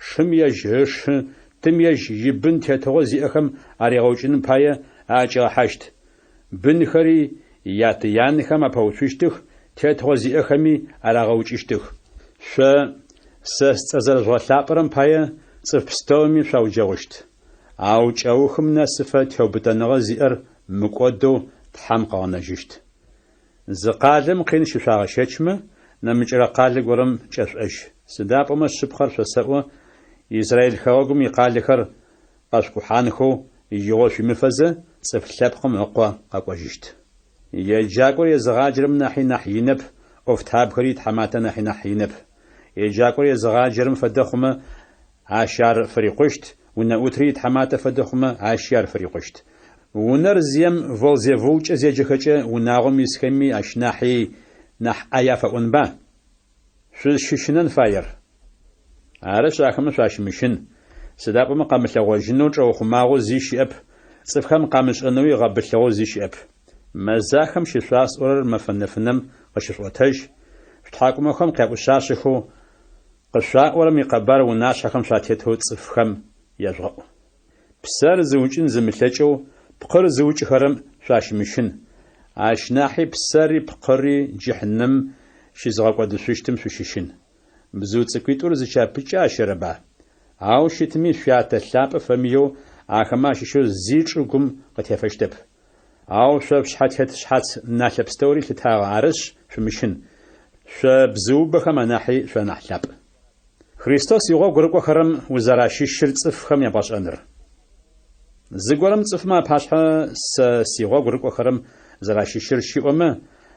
Шым ежь ышы, тым ежь ибын тетыгъо зиӏэхэм аригъэукӏыным пае аӏэкӏигъэхьащт. Бынхэри ятэ-янэхэм апэуцущтых, тетыгъо зиӏэхэми арагъэукӏыщтых. Шъо сэ сцӏэ зэрэжъугъэлъапӏэрэм пае цӏыф пстэуми шъуауджэгъущт. Ау кӏэухым нэсыфэ теубытэныгъэ зиӏэр мыкӏодэу Тхьэм къыгъэнэжьыщт. Зы къалэм къин щышъуагъэщэчмэ, нэмыкӏырэ къалэ горэм кӏэшъуӏэжь. Сыда пӏомэ шъыпкъэр шъосэӏо, Израиль хэгъэгум икъалэхэр къэшъукӏухьанхэу игъо шъуимыфэзэ, Цӏыф Лъэпкъым Ыкъо къэкӏожьыщт. Еджакӏор езыгъаджэрэм нахьи нахь инэп, ӏофтабгэри итхьаматэ нахьи нахь инэп. Еджакӏор езыгъаджэрэм фэдэ хъумэ, Ащ ар фырикъущт, унэӏутри итхьаматэ фэдэ хъумэ, ащи ар фырикъущт. Унэр зием Волзевулкӏэ зеджэхэкӏэ, унагъом исхэми ащ нахьи нахь ӏай афэӏонба? Шъузщыщынэн фаер. Арышъ, ахэмэ шъуащымыщын, сыда пӏомэ къэмылъэгъожьынэу чӏэухъумагъэу зи щыӏэп, цӏыфхэм къамышӏэнэуи гъэбылъыгъэу зи щыӏэп. Мэзахэм щышъуасӏорэр мэфэ нэфынэм къыщышъуӏотэжь, шъутхьакӏумэхэм къяӏушъашъэхэу Къышъуаӏорэм икъэбар унашъхьэхэм шъуатетэу цӏыфхэм яжъугъэӏу. Псэр зыукӏын зымылъэкӏэу пкъыр зыукӏыхэрэм шъуащымыщын, ащ нахьи псэри пкъыри джыхьнэмым щызыгъэкӏодышъущтым шъущыщын. Бзыу цӏыкӏуитӏур зы чапычкӏэ ащэрэба? Ау щытми шъуятэ лъапӏэ фэмыеу ахэмэ ащыщэу зи чӏыгум къытефэщтэп. Ау шъо шъушъхьэ тет шъхьац налъэ пстэури лъытагъэ, арышъ, шъумыщын. Шъо бзыубэхэм анахьи шъуанахь лъапӏ. Христос игъогу рыкӏохэрэм узэращыщыр цӏыфхэм ябгъэшӏэныр. Зыгорэм цӏыфмэ апашъхьэ сэ сигъогу рыкӏохэрэм зэращыщыр щиӏомэ,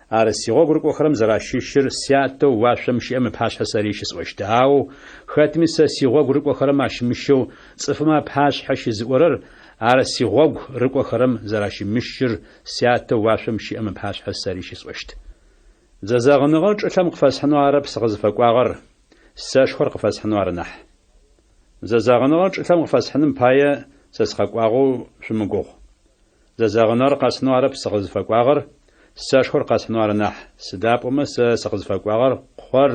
Ар сигъогу рыкӏохэрэм зэращыщыр Сятэу уашъом щыӏэм ыпашъхьэ сэри щысӏощт. Ау хэтми сэ сигъогу рыкӏохэрэм ащымыщэу цӏыфмэ апашъхьэ щызыӏорэр, ар сигъогу рыкӏохэрэм зэращымыщыр Сятэу уашъом щыӏэм ыпашъхьэ сэри щысӏощт. Зэзэгъыныгъэр чӏылъэм къыфэсхьынэу арэп сыкъызыфэкӏуагъэр, сэшхор къыфэсхьынэу ары нахь. Зэзэгъыныгъэр чӏылъэм къыфэсхьыным пае сэ сыкъэкӏуагъэу шъумыгугъу. Зэзэгъыныгъэр къэсхьынэу арэп сыкъызыфэкӏуагъэр, сэшхор къэсхьынэу ары нахь. Сыда пӏомэ сэ сыкъызыфэкӏуагъэр къор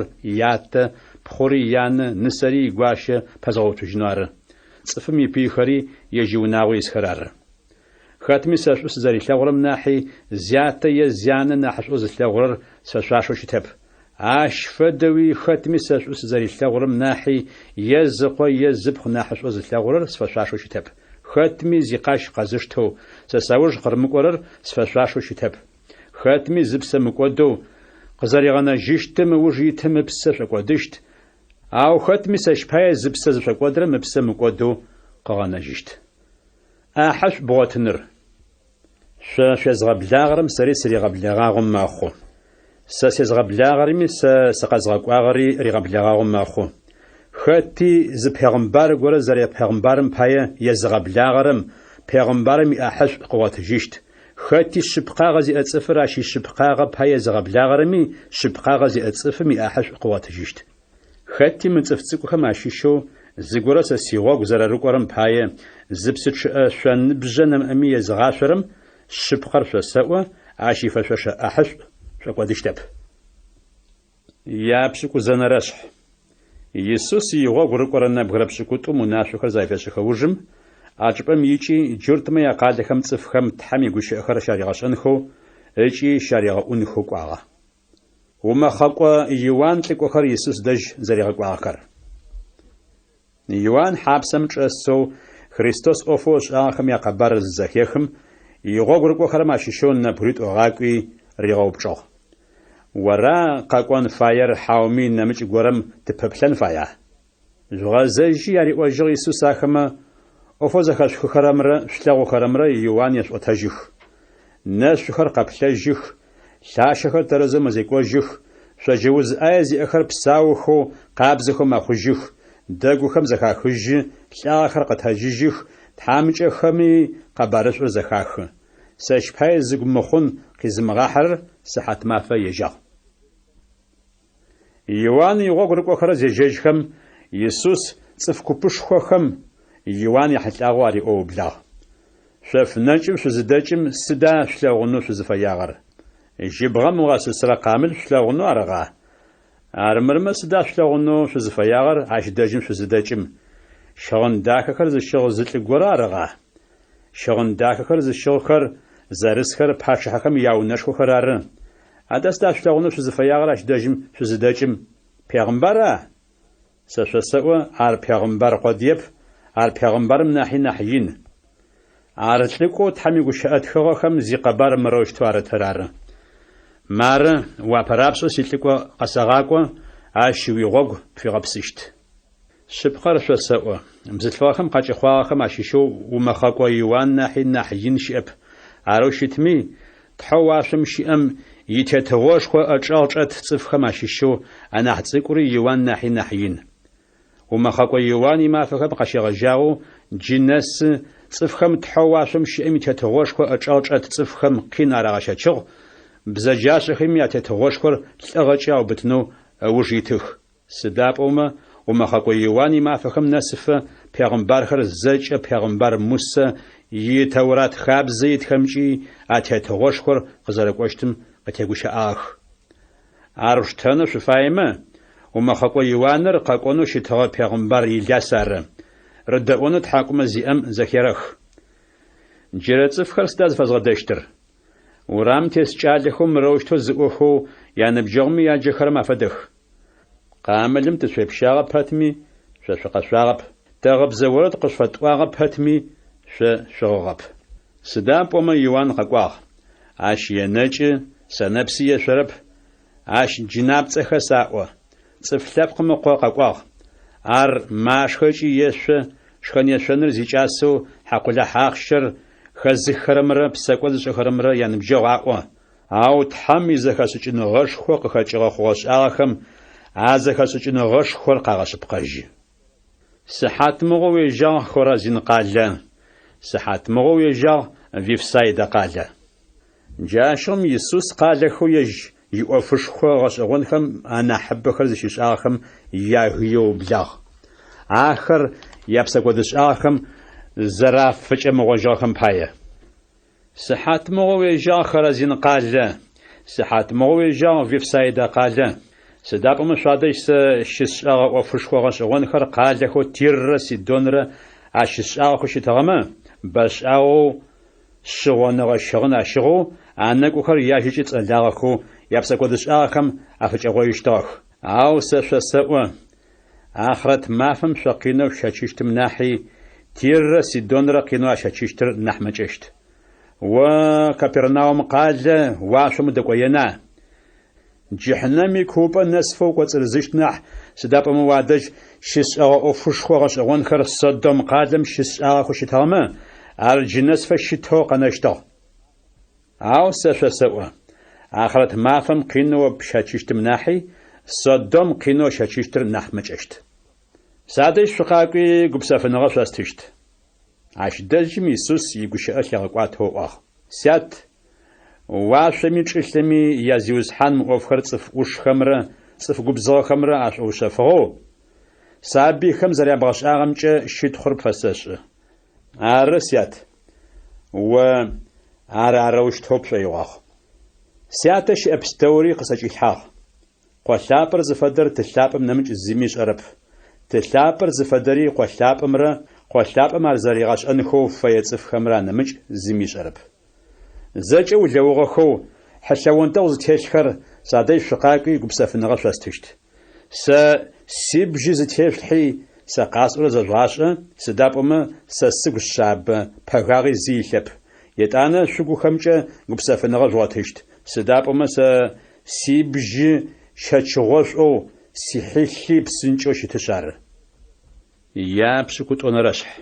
ятэ, пхъури янэ, нысэри игуащэ пэзгъэуцужьынэу ары. Цӏыфым ипыйхэри ежь иунагъо исхэр ары. Хэтми сэ шӏу сызэрилъэгъурэм нахьи зятэ е зянэ нахьышӏоу зылъэгъурэр сфэшъуашэу щытэп. Ащ фэдэуи хэтми сэ шӏу сызэрилъэгъурэм нахьи е зыкъо е зыпхъу нахьышӏоу зылъэгъурэр сфэшъуашэу щытэп. Хэтми зикъащ къэзыштэу, сэ сауж къырымыкӏорэр сфэшъуашэу щытэп. Хэтми зыпсэ мыкӏодэу, къызэригъэнэжьыщтым ыуж итым ыпсэ шӏокӏодыщт, ау хэтми сэщ пае зыпсэ зышӏокӏодырэм ыпсэ мыкӏодэу къыгъэнэжьыщт. ӏахьышӏу бгъотыныр. Шъо шъуезгъэблагъэрэм сэри сыригъэблэгъагъэу мэхъу. Сэ сезгъэблагъэрэми сэ сыкъэзгъэкӏуагъэри ригъэблэгъагъэу мэхъу. Хэти зы пегъымбар горэ зэрэпегъымбарым пае езыгъэблагъэрэм пегъымбарым иӏахьышӏу къыгъотыжьыщт, хэти шъыпкъагъэ зиӏэ цӏыфыр ащ ишъыпкъагъэ пае езыгъэблагъэрэми шъыпкъагъэ зиӏэ цӏыфым иӏахьышӏу къыгъотыжьыщт. Хэти мы цӏыф цӏыкӏухэм ащыщэу зыгорэ сэ сигъогу зэрэрыкӏорэм пае зы псы чъыӏэ шъоныбжьэ нэмыӏэми езыгъашъорэм, шъыпкъэр шъосэӏо, ащ ифэшъошэ ӏахьышӏу шӏокӏодыщтэп. Япшӏыкӏузэнэрэшъхь. Исус игъогу рыкӏорэ нэбгырэ пшӏыкӏутӏум унашъохэр зафешӏыхэ ужым, а чӏыпӏэм икӏи, джуртмэ якъалэхэм цӏыфхэм Тхьэм игущыӏэхэр щаригъэшӏэнхэу ыкӏи щаригъэӏунхэу кӏуагъэ. Умэхъэкӏо Иуан лӏыкӏохэр Исус дэжь зэригъэкӏуагъэхэр. Иуан хьапсэм чӏэсэу Христос ӏофэу ышӏагъэхэм якъэбар зызэхехым, игъогу рыкӏохэрэм ащыщэу нэбгыритӏу ыгъакӏуи ригъэупчӏыгъ. Ора къэкӏон фаер хьауми нэмыкӏ горэм тыпэплъэн фая? Жъугъэзэжьи, ариӏожьыгъ Исус ахэмэ, ӏофэу зэхэшъухыхэрэмрэ шъулъэгъухэрэмрэ Иуан ешъуӏотэжьых. Нэшъухэр къэплъэжьых, лъащэхэр тэрэзэу мэзекӏожьых, шъоджэ уз ӏае зиӏэхэр псаухэу, къабзэхэу мэхъужьых, дэгухэм зэхахыжьы, лӏагъэхэр къэтэджыжьых, тхьамыкӏэхэми къэбарышӏур зэхахы. Сэщ пае зыгу мыхъун къизымыгъахьэрэр сыхьатмафэ ежьагъ. Иуан игъогу рыкӏохэрэр зежьэжьхэм, Исус цӏыф купышхохэм Иуан ехьылӏагъэу ариӏоу ыублагъ. Шъоф нэкӏым шъузыдэкӏым сыда шъулъэгъунэу шъузыфэягъэр? Жьыбгъэм ыгъэсысырэ къамыл шъулъэгъунэу арыгъа? Армырмэ сыда шъулъэгъунэу шъузыфэягъэр ащ дэжьым шъузыдэкӏым? Щыгъын дахэхэр зыщыгъ зы лӏы горэ арыгъа? Щыгъын дахэхэр зыщыгъхэр зэрысхэр пачъыхьэхэм яунэшхохэр ары. Адэ сыда шъулъэгъунэу шъузыфэягъэр ащ дэжьым шъузыдэкӏым? Пегъымбара? Сэ шъосэӏо, ар пегъымбар къодыеп, ар пегъымбарым нахьи нахь ин. Ар лӏыкӏоу Тхьэм игущыӏэ тхыгъэхэм зикъэбар мырэущтэу арытыр ары. Мары, уапэрапшӏэу силӏыкӏо къэсэгъакӏо, ащ уигъогу пфигъэпсыщт. Шъыпкъэр шъосэӏо, бзылъфыгъэхэм къакӏэхъуагъэхэм ащыщэу умэхъэкӏо Иуан нахьи нахь ин щыӏэп. Арэу щытми, Тхьэу уашъом щыӏэм и Тетыгъошхо ыӏэчӏэгъ чӏэт цӏыфхэм ащыщэу анахь цӏыкӏури Иуан нахьи нахь ин. Умэхъэкӏо Иуан имафэхэм къащегъэжьагъэу джы нэсы цӏыфхэм Тхьэу уашъом щыӏэм и Тетыгъошхо ыӏэчӏэгъ чӏэт цӏыфхэм къин арагъэщэчыгъ, бзэджашӏэхэми а Тетыгъошхор лӏыгъэкӏэ аубытынэу ыуж итых. Сыда пӏомэ умэхъэкӏо Иуан имафэхэм нэсыфэ пегъымбархэр зэкӏэ пегъымбар Мусэ и Тэурат хабзэ итхэмкӏи а тетыгъошхор къызэрэкӏощтым къытегущыӏагъэх. Ар шъуштэнэу шъуфаемэ, умэхъэкӏо Иуаныр къэкӏонэу щытыгъэ пегъымбар Иляс ары. Рыдэӏонэу тхьакӏумэ зиӏэм зэхерэх. Джырэ цӏыфхэр сыда зыфэзгъэдэщтыр? Урамым тес кӏалэхэу мырэущтэу зыӏохэу яныбджэгъумэ яджэхэрэм афэдэх. Къамылым тышъуепщагъэ пэтми, шъо шъукъэшъуагъэп, тэ гъыбзэ орэд къышъуфэтӏуагъэ пэтми, шъо шъугъыгъэп. Сыда пӏомэ Иуан къэкӏуагъ, ащ енэкӏы, сэнэпси ешъорэп, ащ джынапцӏэ хэс аӏо. Цӏыф Лъэпкъым Ыкъо къэкӏуагъ. Ар машхэ ыкӏи ешъо, шхэн-ешъоныр зикӏасэу хьакъулахь ахъщэр хэзыххэрэмрэ псэкӏод зышӏэхэрэмрэ яныбджэгъу аӏо. Ау Тхьэм изэхэшӏыкӏыныгъэшхо къыхэкӏыгъэ хъугъэ-шӏагъэхэм а зэхэшӏыкӏыныгъэшхор къагъэшъыпкъэжьы. Сыхьатмыгъо уежьагъ, Хоразин къалэ! Сыхьатмыгъо уежьагъ, Вифсайдэ къалэ! Джащыгъум Исус къалэхэу ежь иӏофышхо гъэшӏэгъонхэм анахьыбэхэр зыщишӏагъэхэм ягыеу ыублагъ. Ахэр япсэкӏодышӏагъэхэм зэрафыкӏэмыгъожьыгъэхэм пае. Сыхьатмыгъо уежьагъ, Хоразин къалэ! Сыхьатмыгъо уежьагъ, Вифсайдэ къалэ! Сыда пӏомэ шъуадэжь сэ щысшӏэгъэ ӏофышхо гъэшӏэгъонхэр къалэхэу Тиррэ Сидонрэ ащысшӏагъэхэу щытыгъэмэ, бэшӏагъэу шъыгъоныгъэ щыгъын ащыгъэу, анэкӏухэр яжьэкӏэ цӏэлагъэхэу япсэкӏодышӏагъэхэм афыкӏэгъожьыщтыгъэх. Ау сэ шъосэӏо, ахърэт мафэм шъо къинэу шъущэчыщтым нахьи, Тиррэ Сидонрэ къинэу ащэчыщтыр нахь мэкӏэщт. О, Капернаум къалэ, уашъом удэкӏоена? Джыхьнэм икуупӏэ нэсыфэ укӏоцӏырызыщт нахь, сыда пӏомэ уадэжь щысшӏэгъэ ӏофышхо гъэшӏэгъонхэр Содом къалэм щысшӏагъэхэу щытыгъэмэ, ар джы нэсыфэ щытэу къэнэщтыгъ. Ау сэ шъосэӏо, ахърэт мафэм къинэу о пщэчыщтым нахьи, Содом къинэу ыщэчыщтыр нахь мэкӏэщт. Садэжь шъукъакӏуи, гупсэфыныгъэ шъостыщт. Ащ дэжьым Исус игущыӏэ лъигъэкӏуатэу ыӏуагъ, Сят, уашъоми чӏылъэми я Зиусхьан мы ӏофхэр цӏыф ӏушхэмрэ цӏыф губзыгъэхэмрэ ашӏоушъэфыгъэу, сабыйхэм зэрябгъэшӏагъэмкӏэ щытхъур пфэсэшӏы. Ары, сят, о ар арэущтэу пшӏоигъуагъ. Сятэ щыӏэ пстэури къысӏэкӏилъхьагъ. Къо лъапӏэр зыфэдэр Ты лъапӏэм нэмыкӏ зыми ышӏэрэп. Ты лъапӏэр зыфэдэри Къо лъапӏэмрэ Къо лъапӏэм ар зэригъэшӏэнхэу фэе цӏыфхэмрэ анэмыкӏ зыми ышӏэрэп. Зэкӏэ улэугъэхэу, хьылъэ онтэгъу зытелъхэр, садэжь шъукъакӏуи гупсэфыныгъэ шъостыщт. Сэ сибжьы зытешъулъхьи, Сэ къасӏорэр зэжъугъашӏэ, сыда пӏомэ сэ сыгу шъабэ, пэгагъи зи илъэп. Етӏанэ шъугухэмкӏэ гупсэфыныгъэ жъугъотыщт, сыда пӏомэ сэ сибжьы щэчыгъошӏоу, сихьылъи псынкӏэу щытышъ ары. Япшӏыкӏутӏонэрэшъхь.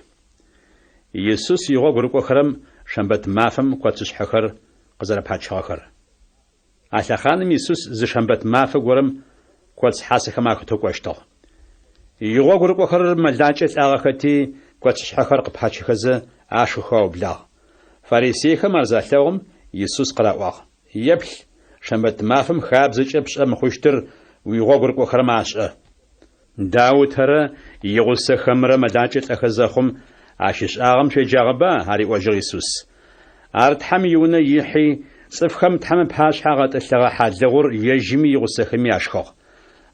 Исус игъогу рыкӏохэрэм шэмбэт мафэм коцышъхьэхэр къызэрэпачыгъэхэр. А лъэхъаным Исус зы шэмбэт мафэ горэм коц хьасэхэм ахэтэу кӏощтыгъ. Игъогу рыкӏохэрэр мэлакӏэ лӏагъэхэти, коцышъхьэхэр къыпачыхэзэ ашхыхэу аублагъ. Фарисейхэм ар залъэгъум, Исус къыраӏуагъ, Еплъ, шэмбэт мафэм хабзэкӏэ пшӏэ мыхъущтыр уигъогу рыкӏохэрэм ашӏэ. Даутэрэ игъусэхэмрэ мэлакӏэ лӏэхэ зэхъум, ащ ышӏагъэм шъуеджагъэба? ариӏожьыгъ Исус. Ар Тхьэм иунэ ихьи, цӏыфхэм Тхьэм ыпашъхьэ агъэтӏылъыгъэ хьалыгъур ежьыми игъусэхэми ашхыгъ.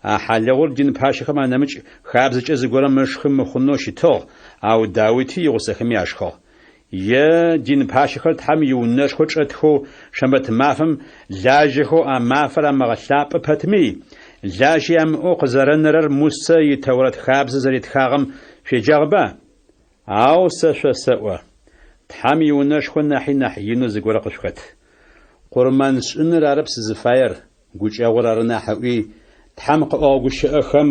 А хьалыгъур дин пащэхэм анэмыкӏ хабзэкӏэ зыгорэм ышхы мыхъунэу щытыгъ, ау Даути игъусэхэми ашхыгъ. Е дин пащэхэр Тхьэм иунэшхо чӏэтхэу шэмбэт мафэм лажьэхэу а мафэр амыгъэлъапӏэ пэтми, лажьэ ямыӏэу къызэрэнэрэр Мусэ и Тэурэт хабзэ зэритхагъэм шъуеджагъэба? Ау сэ шъосэӏо, Тхьэм иунэшхо нахьи нахь инэу зыгорэ къышъухэт. Къурмэншӏыныр арэп сызыфаер, Гукӏэгъур ары нахь ыӏуи, Тхьэм къыӏогъэ гущыӏэхэм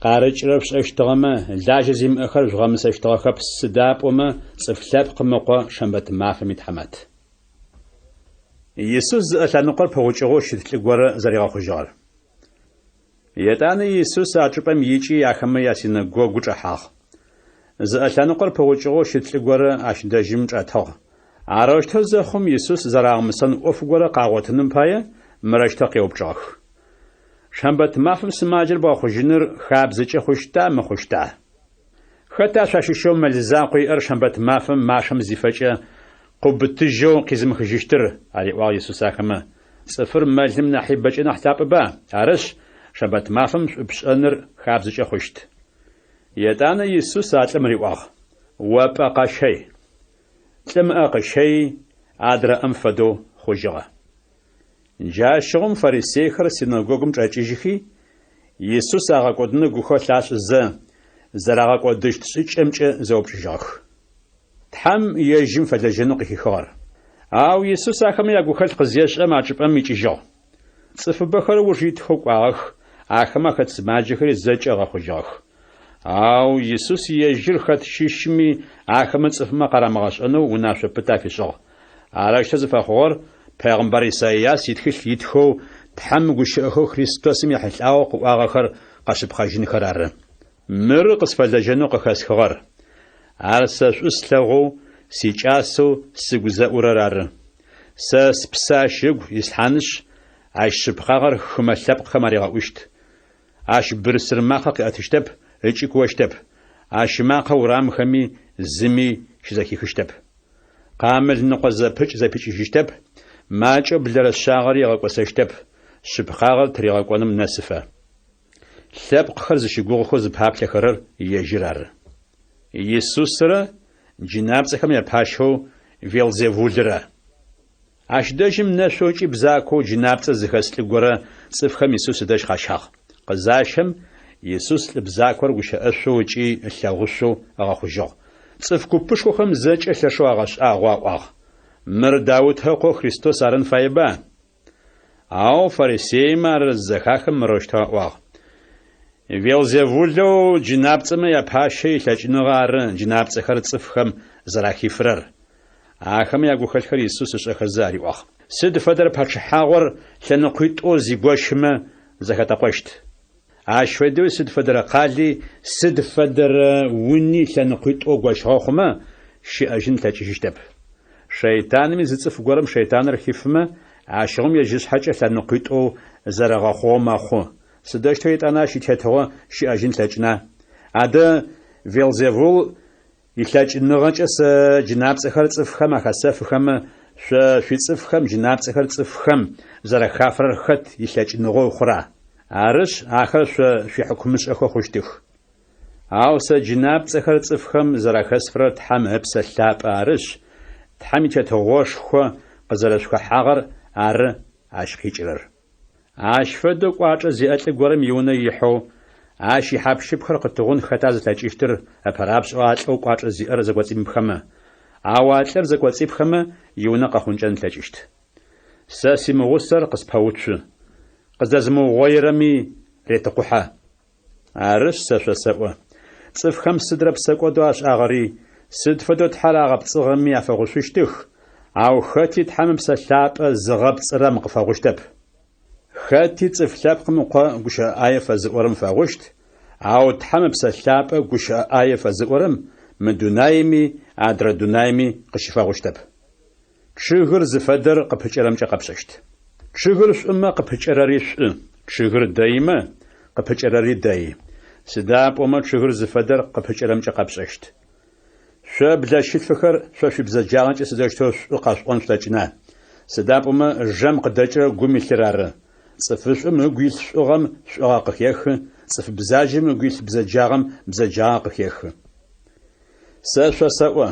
къарыкӏырэр шъушӏэщтыгъэмэ, лажьэ зимыӏэхэр жъугъэмысэщтыгъэхэп, сыда пӏомэ Цӏыф Лъэпкъым Ыкъо шэмбэт мафэм итхьамат. Исус зыӏэ лъэныкъор пыгъукӏыгъэу щыт лӏы горэ зэригъэхъужьыгъэр. Етӏанэ Исус а чӏыпӏэм икӏи ахэмэ ясинэгогу чӏэхьагъ. Зыӏэ лъэныкъор пыгъукӏыгъэу щыт лӏы горэ ащ дэжьым чӏэтыгъ. Арэущтэу зэхъум, Исус зэрагъэмысэн ӏоф горэ къагъотыным пае, мырэущтэу къеупчӏыгъэх. Шэмбэт мафэм сымаджэр бгъэхъужьыныр хабзэкӏэ хъущта, мыхъущта? Хэта шъуащыщэу мэл закъо иӏэр шэмбэт мафэм машэм зифэкӏэ къыубытыжьэу къизымыхыжьыщтыр? ариӏуагъ Исус ахэмэ. Цӏыфыр мэлым нахьи бэкӏэ нахь лъапӏэба? Арышъ, шэмбэт мафэм шӏу пшӏэныр хабзэкӏэ хъущт. Етӏанэ Исус а лӏым риӏуагъ, О пӏэ къэщэй. Лӏым ыӏэ къыщэйи, адрэ ӏэм фэдэу хъужьыгъэ. Джащыгъум фарисейхэр синэгогум чӏэкӏыжьхи, Исус агъэкӏодынэу гухэлъ ашӏызэ, зэрагъэкӏодыщт шӏыкӏэмкӏэ зэупчӏыжьыгъэх. Тхьэм ежьым фэлэжьэнэу къыхихыгъэр. Ау Исус ахэмэ ягухэлъ къызешӏэм а чӏыпӏэм икӏыжьыгъ. Цӏыфыбэхэр ыуж итхэу кӏуагъэх, ахэмэ ахэт сымаджэхэри зэкӏэ ыгъэхъужьыгъэх. Ау Исус ежьыр хэт щыщми ахэмэ цӏыфмэ къарамыгъэшӏэнэу унашъо пытэ афишӏыгъ. Арэущтэу зыфэхъугъэр пегъымбар Исайас итхылъ итхэу Тхьэм гущыӏэхэу Христосым ехьылӏагъэу къыӏуагъэхэр къэшъыпкъэжьынхэр ары. Мыры къысфэлэжьэнэу къыхэсхыгъэр. Ар сэ шӏу слъэгъоу, сикӏасэу сыгу зэӏурэр ары. Сэ спсэ ащ ыгу ислъхьанышъ, ащ шъыпкъагъэр хымэ лъэпкъхэм аригъэӏущт. Ащ бырсыр макъэ къыӏэтыщтэп ыкӏи куощтэп, ащ ымакъэ урамхэми зыми щызэхихыщтэп. Къамыл ныкъо зэпыкӏ зэпикӏыжьыщтэп, макӏэу блэрэ шъагъэри ыгъэкӏосэщтэп, шъыпкъагъэр тыригъэкӏоным нэсыфэ. Лъэпкъхэр зыщыгугъыхэу зыпаплъэхэрэр ежьыр ары. Исусрэ джынапцӏэхэм япащэу Велзевулрэ. Ащ дэжьым нэшъоу ыкӏи бзакоу джынапцӏэ зыхэс лӏы горэ цӏыфхэм Исус ыдэжь къащагъ. Къызащэм, Исус лӏы бзакор гущыӏэшъоу ыкӏи ылъэгъушъоу ыгъэхъужьыгъ. Цӏыф купышхохэм зэкӏэ лъэшэу агъэшӏагъоу аӏуагъ, Мыр Даутэ ыкъоу Христос арын фаеба? Ау фарисеймэ ар зызэхахым мырэущтэу аӏуагъ, Велзевулэу джынапцӏэмэ япащэ илъэкӏыныгъэ ары джынапцӏэхэр цӏыфхэм зэрахифырэр. Ахэмэ ягухэлъхэр Исус ышӏэхэзэ ариӏуагъ. Сыд фэдэрэ пачъыхьагъор лъэныкъуитӏоу зигощымэ зэхэтэкъощт. Ащ фэдэуи сыд фэдэрэ къали, сыд фэдэрэ уни лъэныкъуитӏоу гощыгъэ хъумэ, щыӏэжьын ылъэкӏыжьыщтэп. Шэйтанми зы цӏыф горэм шэйтаныр хифымэ, ащыгъум ежь ышъхьэкӏэ лъэныкъуитӏоу зэрэгъэхъугъэу мэхъу. Сыдэущтэу етӏанэ ащ итетыгъо щыӏэжьын ылъэкӏына? Адэ Велзевул Илъэкӏыныгъэкӏэ сэ джынапцӏэхэр цӏыфхэм ахэсэфыхэмэ, шъо шъуицӏыфхэм джынапцӏэхэр цӏыфхэм зэрахафырэр хэт илъэкӏыныгъэу хъура? Арышъ, ахэр шъо шъуихьыкумышӏэхэу хъущтых. Ау сэ джынапцӏэхэр цӏыфхэм зэрахэсфырэр Тхьэм Ыпсэ Лъапӏэ арышъ, Тхьэм и Тетыгъошхо къызэрэшъухэхьагъэр ары ащ къикӏырэр. Ащ фэдэу кӏуачӏэ зиӏэ лӏы горэм иунэ ихьэу, Ащ ихьап-щыпхэр къытыгъун хэта зылъэкӏыщтыр ыпэрапшӏэу а лӏэу кӏуачӏэ зиӏэр зэкӏоцӏимыпхэмэ? Ау а лӏыр зэкӏоцӏипхэмэ, иунэ къэхъункӏэн ылъэкӏыщт. Сэ симыгъусэр къыспэуцу, къыздэзымыугъоирэми ретыкъухьэ. Арышъ, сэ шъосэӏо, цӏыфхэм сыдрэ псэкӏодэу ашӏагъэри, сыд фэдэу Тхьэр агъэпцӏыгъэми афэгъушъущтых, ау хэти Тхьэм Ыпсэ Лъапӏэ зыгъэпцӏырэм къыфэгъущтэп. Хэти Цӏыф Лъэпкъым Ыкъо гущыӏэ ӏае фэзыӏорэм фэгъущт, ау Тхьэм Ыпсэ Лъапӏэ гущыӏэ ӏае фэзыӏорэм мы дунаими адрэ дунаими къыщыфэгъущтэп. Чъыгыр зыфэдэр къыпыкӏэрэмкӏэ къэпшӏэщт. Чъыгыр шӏумэ, къыпыкӏэрэри шӏу, чъыгыр дэимэ, къыпыкӏэрэри дэи. Сыда пӏомэ чъыгыр зыфэдэр къыпыкӏэрэмкӏэ къэпшӏэщт. Шъо блэщылъфыхэр шъо шъуибзэджагъэкӏэ сыдэущтэу шӏу къэшъуӏон шъулъэкӏына? Сыда пӏомэ жэм къыдэкӏырэр гум илъыр ары. Цӏыфышӏум ыгу илъ шӏугъэм шӏугъэ къыхехы, цӏыф бзаджэм ыгу илъ бзэджагъэм бзэджагъэ къыхехы. Сэ шъосэӏо,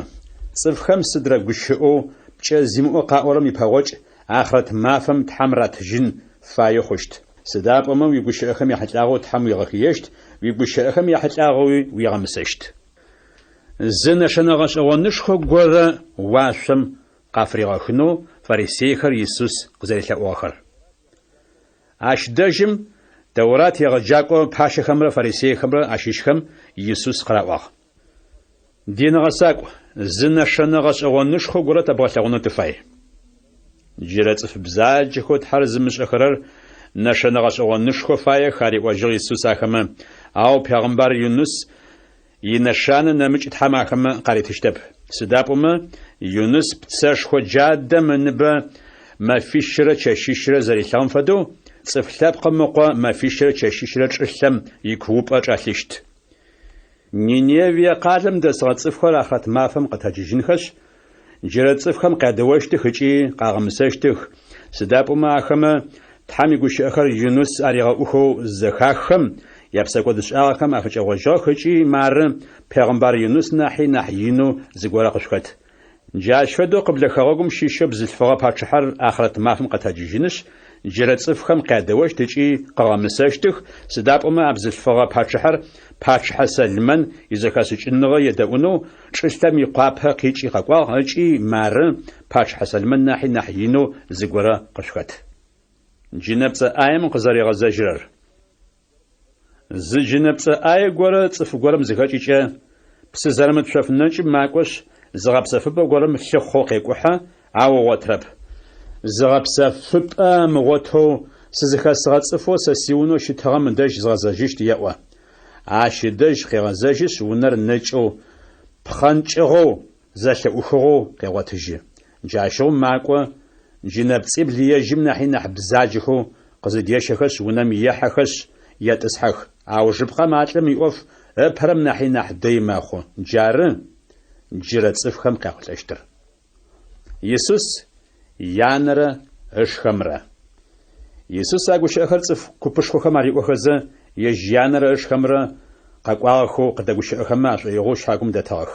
цӏыфхэм сыдрэ гущыӏэу пкӏэ зимыӏэу къаӏорэм ипэгъокӏ ахърэт мафэм Тхьэм ратыжьын фаеу хъущт. Сыда пӏомэ уигущыӏэхэм яхьылӏагъэу Тхьэм уигъэхыещт, уигущыӏэхэм яхьылӏагъэуи уигъэмысэщт. Зы нэшэнэ гъэшӏэгъонышхо горэ уашъом къафыригъэхынэу фарисейхэр Исус къызэрелъэӏугъэхэр. Ащ дэжьым Тэурат егъэджакӏо пащэхэмрэ фарисейхэмрэ ащыщхэм Исус къыраӏуагъ. Дин гъэсакӏу, зы нэшэнэ гъэшӏэгъонышхо горэ тэбгъэлъэгъунэу тыфай. Джырэ цӏыф бзаджэхэу Тхьэр зымышӏэхэрэр нэшэнэ гъэшӏэгъонышхо фаех, ариӏожьыгъ Исус ахэмэ, ау пегъымбар Юныс инэшанэ нэмыкӏ Тхьэм ахэмэ къаритыщтэп. Сыда пӏомэ Юныс пцэшхо джадэм ыныбэ мэфищрэ чэщищрэ зэрилъыгъэм фэдэу, Цӏыф Лъэпкъым Ыкъо мэфищрэ чэщищрэ чӏылъэм икуупӏэ чӏэлъыщт. Ниневие къалэм дэсыгъэ цӏыфхэр ахърэт мафэм къэтэджыжьынхэшъ, джырэ цӏыфхэм къядэощтых ыкӏи къагъэмысэщтых, сыда пӏомэ ахэмэ Тхьэм игущыӏэхэр Юнус аригъэӏухэу зызэхаххэм, япсэкӏодышӏагъэхэм афыкӏэгъожьыгъэх ыкӏи мары пегъымбар Юнус нахьи нахь инэу зыгорэ къышъухэт. Джащ фэдэу къыблэ хэгъэгум щыщэу бзылъфыгъэ пачъыхьэр ахърэт мафэм къэтэджыжьынышъ, джырэ цӏыфхэм къядэощт ыкӏи къыгъэмысэщтых, сыда пӏомэ а бзылъфыгъэ пачъыхьэр пачъыхьэ Сэлмэн изэхэшӏыкӏыныгъэ едэӏунэу чӏылъэм икъуапэ къикӏи къэкӏуагъ ыкӏи мары пачъыхьэ Сэлмэн нахьи нахь инэу зыгорэ къышъухэт. Джынэпцӏэ ӏаем къызэригъэзэжьырэр. Зы джынэпцӏэ ӏае горэ цӏыф горэм зыхэкӏыкӏэ, псы зэрымыт шъоф нэкӏым макӏошъ, зыгъэпсэфыпӏэ горэм лъыхъоу къекӏухьэ, ау ыгъотырэп. Зыгъэпсэфыпӏэ ымыгъотэу, сызыхэсыгъэ цӏыфэу сэ сиунэу щытыгъэм ыдэжь згъэзэжьыщт еӏо. Ащ ыдэжь къегъэзэжьышъ, унэр нэкӏэу, пхъэнкӏыгъэу, зэлъыӏухыгъэу къегъотыжьы. Джащыгъум макӏо, джынэпцӏибл ежьым нахьи нахь бзаджэхэу къызыдещэхэшъ, унэм ехьэхэшъ, етӏысхьэх. Аужыпкъэм а лӏым иӏоф ыпэрэм нахьи нахь дэй мэхъу. Джары джырэ цӏыфхэм къяхъулӏэщтыр. Исус янэрэ ышхэмрэ. Исус а гущыӏэхэр цӏыф купышхохэм ариӏохэзэ, ежь янэрэ ышхэмрэ къэкӏуагъэхэу къыдэгущыӏэхэмэ ашӏоигъоу щагум дэтыгъэх.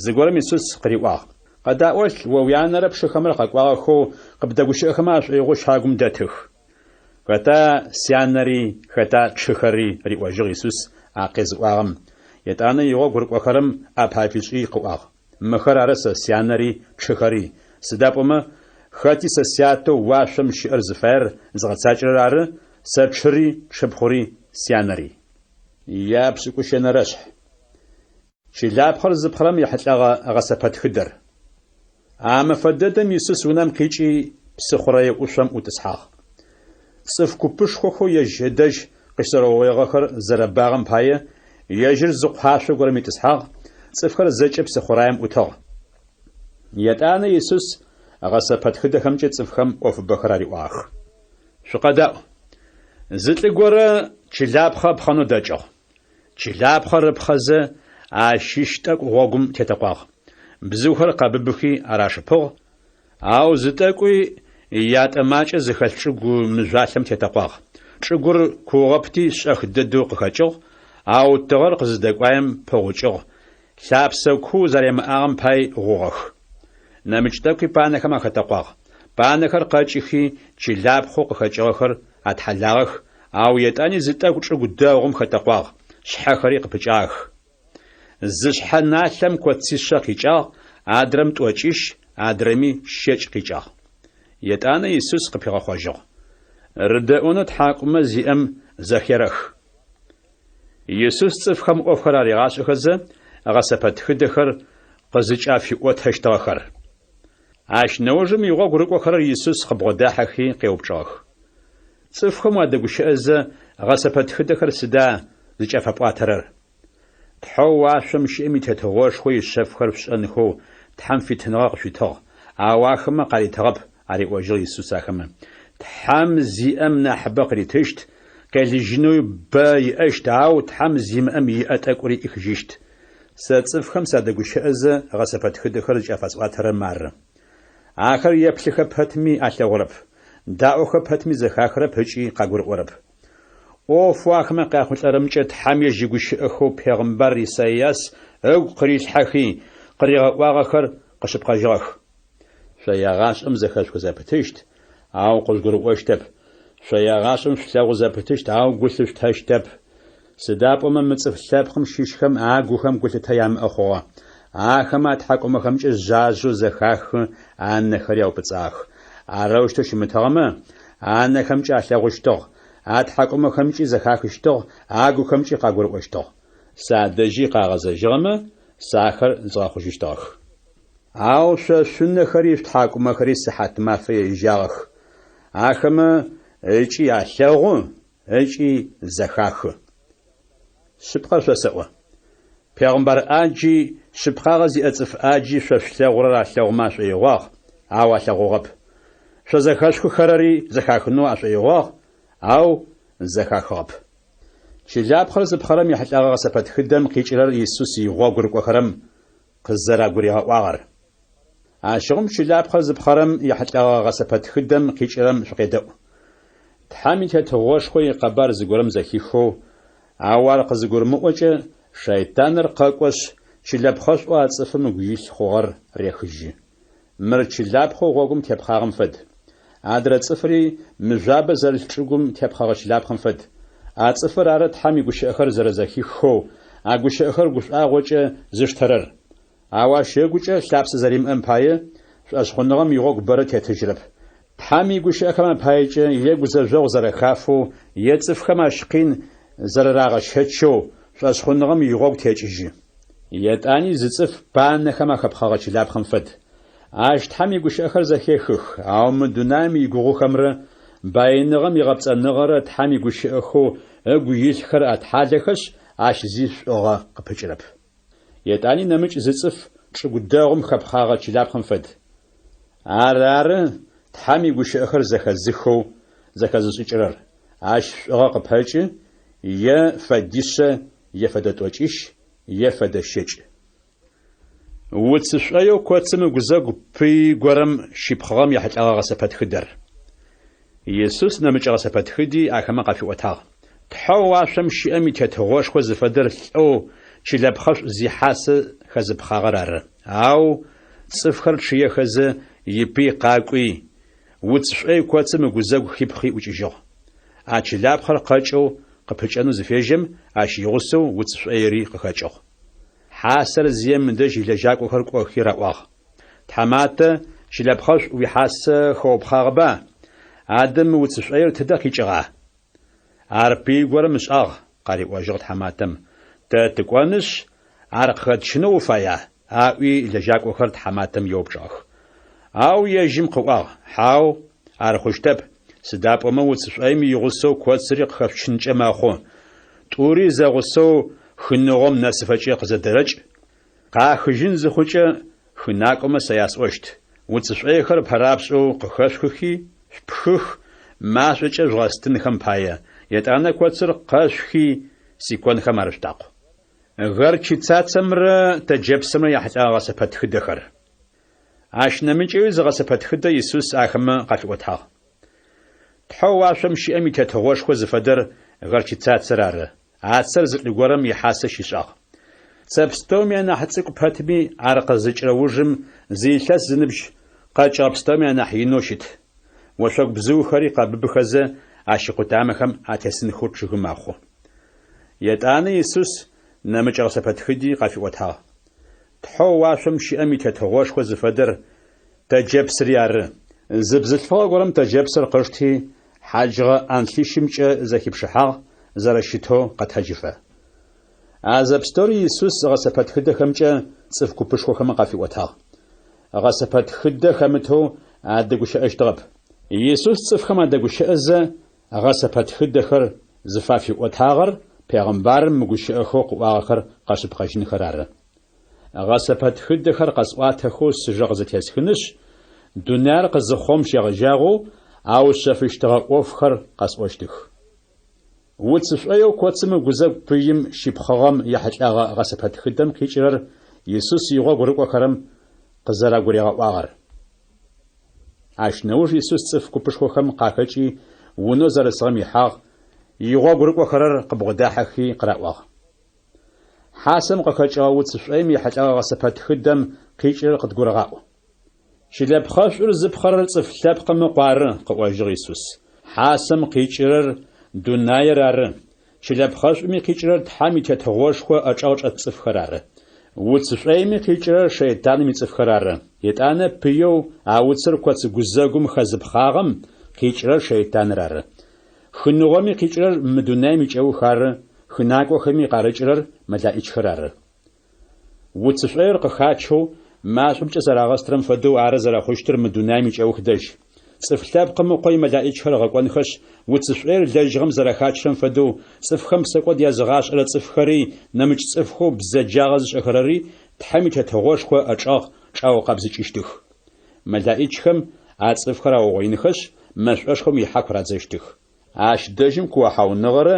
Зыгорэм Исус къыриӏуагъ, Къэдаӏолъ, о уянэрэ пшыхэмрэ къэкӏуагъэхэу къыбдэгущыӏэхэмэ ашӏоигъоу щагум дэтых. Хэта сянэри, хэта тшыхэри? риӏожьыгъ Исус а къезыӏуагъэм. Етӏанэ игъогу рыкӏохэрэм ӏапэ афишӏи къыӏуагъ, Мыхэр ары сэ сянэри тшыхэри, сыда пӏомэ хэти сэ Сятэу уашъом щыӏэр зыфаер зыгъэцакӏэрэр ары сэ тшыри, тшыпхъури, сянэри. Япшӏыкӏущэнэрэшъхь. Чылапхъэр зыпхъырэм ехьылӏэгъэ гъэсэпэтхыдэр. А мэфэ дэдэм Исус унэм къикӏи, псыхъурэе ӏушъом ӏутӏысхьагъ. Цӏыф купышхохэу ежь ыдэжь къыщызэрэугъоигъэхэр зэрэбагъэм пае, ежьыр зы къуашъо горэм итӏысхьагъ, цӏыфхэр зэкӏэ псыхъураем ӏутыгъ. Етӏанэ Исус гъэсэпэтхыдэхэмкӏэ цӏыфхэм ӏофыбэхэр ариӏуагъэх. Шъукъэдаӏу. Зы лӏы горэ чылапхъэ ыпхъэнэу дэкӏыгъ. Чылапхъэр ыпхъэзэ, ащыщ тӏэкӏу гъогум тетэкъуагъ. Бзыухэр къэбыбыхи арашыпыгъ, ау зы тӏэкӏуи ятӏэ макӏэ зыхэлъ чӏыгу мыжъуалъэм тетэкъуагъ. Чӏыгур куугъэпти шӏэх дэдэу къыхэкӏыгъ, ау тыгъэр къызыдэкӏуаем пыгъукӏыгъ, лъапсэ куу зэримыӏагъэм пай гъугъэх. Нэмыкӏ тӏэкӏуи панэхэм ахэтэкъуагъ. Панэхэр къэкӏыхи, чылапхъэу къыхэкӏыгъэхэр атхьалагъэх, Ау етӏани зы тӏэкӏу чӏыгу дэгъум хэтэкъуагъ, шъхьэхэри къыпыкӏагъэх. Зы шъхьэ налъэм коцишъэ къикӏагъ, адрэм тӏокӏищ, адрэми щэкӏ къикӏагъ. Етӏанэ Исус къыпигъэхъожьыгъ. Рыдэӏонэу тхьакӏумэ зиӏэм зэхерэх. Исус цӏыфхэм ӏофхэр аригъашӏэхэзэ, гъэсэпэтхыдэхэр къызыкӏафиӏотэщтыгъэхэр. Ащ нэужым игъогу рыкӏохэрэр Исус къыбгъодахьэхи къеупчӏыгъэх. Цӏыфхэм уадэгущыӏэзэ, гъэсэпэтхыдэхэр сыда зыкӏафэпӏуатэрэр? Тхьэу уашъом щыӏэм и Тетыгъошхо ишъэфхэр шъушӏэнхэу Тхьэм фитыныгъэ къышъуитыгъ, ау ахэмэ къаритыгъэп, ариӏожьыгъ Исус ахэмэ. Тхьэм зиӏэм нахьыбэ къыритыщт, къелыжьынэуи бэ иӏэщт, ау Тхьэм зимыӏэм иӏэ тӏэкӏури ӏихыжьыщт. Сэ цӏыфхэм садэгущыӏэзэ, гъэсэпэтхыдэхэр зыкӏафэсӏуатэрэр мары. Ахэр еплъыхэ пэтми алъэгъурэп, даӏохэ пэтми зэхахырэп ыкӏи къагурыӏорэп. ӏофэу ахэмэ къяхъулӏэрэмкӏэ Тхьэм ежь игущыӏэхэу пегъымбар Исайас ыгу къырилъхьэхи, къыригъэӏуагъэхэр къэшъыпкъэжьыгъэх. Шъо егъашӏэм зэхэшъухы зэпытыщт, ау къыжъугурыӏощтэп, шъо егъашӏэм шъулъэгъу зэпытыщт, ау гу лъышъутэщтэп. Сыда пӏомэ мы цӏыф лъэпкъым щыщхэм агухэм гулъытэ ямыӏэ хъугъэ. Ахэмэ атхьакӏумэхэмкӏэ жъажъэу зэхахы, анэхэри аупӏыцӏагъэх. Арэущтэу щымытыгъэмэ, анэхэмкӏэ алъэгъущтыгъ, атхьакӏумэхэмкӏи зэхахыщтыгъ, агухэмкӏи къагурыӏощтыгъ. Садэжьи къагъэзэжьыгъэмэ, сэ ахэр згъэхъужьыщтыгъэх. Ау шъо шъунэхэри шъутхьакӏумэхэри сыхьатмафэ ежьагъэх. Ахэмэ ыкӏи алъэгъу, ыкӏи зэхахы. Шъыпкъэр шъосэӏо. Пегъымбар ӏаджи, шъыпкъагъэ зиӏэ цӏыф ӏаджи шъо шъулъэгъурэр алъэгъумэ ашӏоигъуагъ, ау алъэгъугъэп. Шъо зэхэшъухыхэрэри зэхахынэу ашӏоигъуагъ, ау зэхахыгъэп. Чылапхъэр зыпхъэрэм ехьылӏэгъэ гъэсэпэтхыдэм къикӏырэр Исус игъогу рыкӏохэрэм къызэрагуригъэӏуагъэр. Ащыгъум чылапхъэр зыпхъэрэм ехьылӏэгъэ гъэсэпэтхыдэм къикӏырэм шъукъедэӏу. Тхьэм и Тетыгъошхо икъэбар зыгорэм зэхихэу, ау ар къызыгурымыӏокӏэ, шэйтаныр къэкӏошъ, чылэпхъэшӏоу а цӏыфым ыгу илъ хъугъэр рехыжьы. Мыр чылапхъэу гъогум тепхъагъэм фэд. Адрэ цӏыфри мыжъуабэ зэрылъ чӏыгум тепхъэгъэ чылапхъэм фэд. А цӏыфыр ары Тхьэм игущыӏэхэр зэрэзэхихэу, а гущыӏэхэр гушӏуагъокӏэ зыштэрэр. Ау ащ ыгукӏэ лъапсэ зэримыӏэм пае, шӏошъхъуныгъэм игъогу бэрэ тетыжьрэп. Тхьэм игущыӏэхэм апаекӏэ е гузэжъогъу зэрэхафэу, е цӏыфхэм ащ къин зэрэрагъэщэчэу, шӏошъхъуныгъэм игъогу текӏыжьы. Етӏани зы цӏыф банэхэм ахэпхъэгъэ чылапхъэм фэд. Ащ Тхьэм игущыӏэхэр зэхехых, ау мы дунаим игугъухэмрэ баиныгъэм игъэпцӏэныгъэрэ Тхьэм игущыӏэхэу ыгу илъхэр атхьалэхэшъ, ащ зи шӏугъэ къыпыкӏырэп. Етӏани нэмыкӏ зы цӏыф чӏыгу дэгъум хэпхъагъэ чылапхъэм фэд. Ар ары Тхьэм игущыӏэхэр зэхэзыхэу зэхэзышӏыкӏырэр. Ащ шӏугъэ къыпэкӏы, е фэдишъэ, е фэдэ тӏокӏищ, е фэдэ щэкӏ. Уц шӏоеу коцым ыгузэгу пый горэм щипхъыгъэм ехьылӏэгъэ гъэсэпэтхыдэр. Исус нэмыкӏ гъэсэпэтхыди ахэмэ къафиӏотагъ. Тхьэу уашъом щыӏэм и Тетыгъошхо зыфэдэр лӏэу чылэпхъэшӏу зихьасэ хэзыпхъагъэр ары. Ау цӏыфхэр чъыехэзэ, ипый къакӏуи, уц шӏой коцым ыгузэгу хипхъи ӏукӏыжьыгъ. А чылапхъэр къэкӏэу къыпыкӏэнэу зыфежьэм, ащ игъусэу уц шӏоири къыхэкӏыгъ. Хьасэр зием ыдэжь илэжьакӏохэр кӏохи раӏуагъ. Тхьаматэ, чылэпхъэшӏу уихьасэ хэупхъагъэба? Адэ мы уц шӏоир тыдэ къикӏыгъа? Ар пый горэм ышӏагъ, къариӏожьыгъ тхьаматэм. Тэ тыкӏонышъ, ар къыхэтчынэу уфая? аӏуи лэжьакӏохэр тхьаматэм еупчӏыгъэх. Ау ежьым къыӏуагъ, Хьау, ар хъущтэп, сыда пӏомэ уц шӏоим игъусэу коцыри къыхэшъучынкӏэ мэхъу. Тӏури зэгъусэу хыныгъом нэсыфэкӏэ къызэдэрэкӏ, Къахыжьын зыхъукӏэ, хынакӏомэ сэ ясӏощт, уц шӏойхэр пэрапшӏэу къыхэшъухыхи, шъупхых, машӏокӏэ жъугъэстынхэм пае, етӏанэ коцыр къэшъухи, сиконхэм арышъутакъу. Горчицацэмрэ тэджэпсымрэ яхьылӏэгъэ гъэсэпэтхыдэхэр. Ащ нэмыкӏэуи зы гъэсэпэтхыдэ Исус ахэмэ къафиӏотагъ. Тхьэу уашъом щыӏэм и Тетыгъошхо зыфэдэр горчицацэр ары. А цэр зы лӏы горэм ихьасэ щишӏагъ. Цэ пстэуми анахь цӏыкӏу пэтми, ар къызыкӏырэ ужым зы илъэс зыныбжь къэкӏыгъэ пстэуми анахь инэу щыт. Ошъогу бзыухэри къэбыбыхэзэ, ащ икъутамэхэм атесынхэу чъыгы мэхъу. Етӏанэ Исус нэмыкӏ гъэсэпэтхыди къафиӏотагъ. Тхьэу уашъом щыӏэм и Тетыгъошхо зыфэдэр тэджэпсыри ары. Зы бзылъфыгъэ горэм тэджэпсыр къышти, хьаджыгъэ ӏанлъищымкӏэ зэхипшыхьагъ, зэрэщытэу къэтэджыфэ. А зэпстэури Исус гъэсэпэтхыдэхэмкӏэ цӏыф купышхохэм къафиӏотагъ. Гъэсэпэтхыдэ хэмытэу адэгущыӏэщтыгъэп. Исус цӏыфхэм адэгущыӏэзэ, гъэсэпэтхыдэхэр зыфафиӏотагъэр пегъымбарым мы гущыӏэхэу къыӏуагъэхэр къэшъыпкъэжьынхэр ары. Гъэсэпэтхыдэхэр къэсӏуатэхэу сыжэ къызэтесхынышъ, дунаир къызыхъугъэм щегъэжьагъэу аушъэфыщтыгъэ ӏофхэр къэсӏощтых. Уц шӏоеу коцым ыгузэгу пыим щипхъыгъэм ехьылӏэгъэ гъэсэпэтхыдэм къикӏырэр Исус игъогу рыкӏохэрэм къызэрагуригъэӏуагъэр. Ащ нэуж Исус цӏыф купышхохэм къахэкӏи, унэу зэрысыгъэм ихьагъ, игъогу рыкӏохэрэр къыбгъодахьэхи къыраӏуагъ. Хьасэм къыхэкӏыгъэ уц шӏоим ехьылӏэгъэ гъэсэпэтхыдэм къикӏырэр къыдгурыгъаӏу. Чылэпхъэшӏур зыпхъэрэр Цӏыф Лъэпкъым Ыкъу ары, къыӏожьыгъ Исус. Хьасэм къикӏырэр дунаир ары, чылэпхъэшӏуми къикӏырэр Тхьэм и Тетыгъошхо ӏэчӏэгъ чӏэт цӏыфхэр ары. Уц шӏоими къикӏырэр шэйтаным ицӏыфхэр ары. Етӏанэ пыеу а уцыр коц гузэгум хэзыпхъагъэм къикӏырэр шэйтаныр ары. Хыныгъоми къикӏырэр мы дунаим икӏэух ары, хынакӏохэми къарыкӏырэр мэлаӏичхэр ары. Уц шӏоир къыхачэу, машӏомкӏэ зэрагъэстырэм фэдэу ары зэрэхъущтыр мы дунаим икӏэух дэжь. Цӏыф Лъэпкъым Ыкъо имэлаӏичхэр ыгъэкӏонхэшъ, уц шӏоир лэжьыгъэм зэрэхачырэм фэдэу, цӏыфхэм псэкӏод языгъашӏэрэ цӏыфхэри, нэмыкӏ цӏыфхэу бзэджагъэ зышӏэхэрэри Тхьэм и Тетыгъошхо ычӏэгъ чӏаукъэбзыкӏыщтых. Мэлаӏичхэм а цӏыфхэр аугъоинхэшъ, мэшӏошхом ихьаку радзэщтых. Ащ дэжьым куохьауныгъэрэ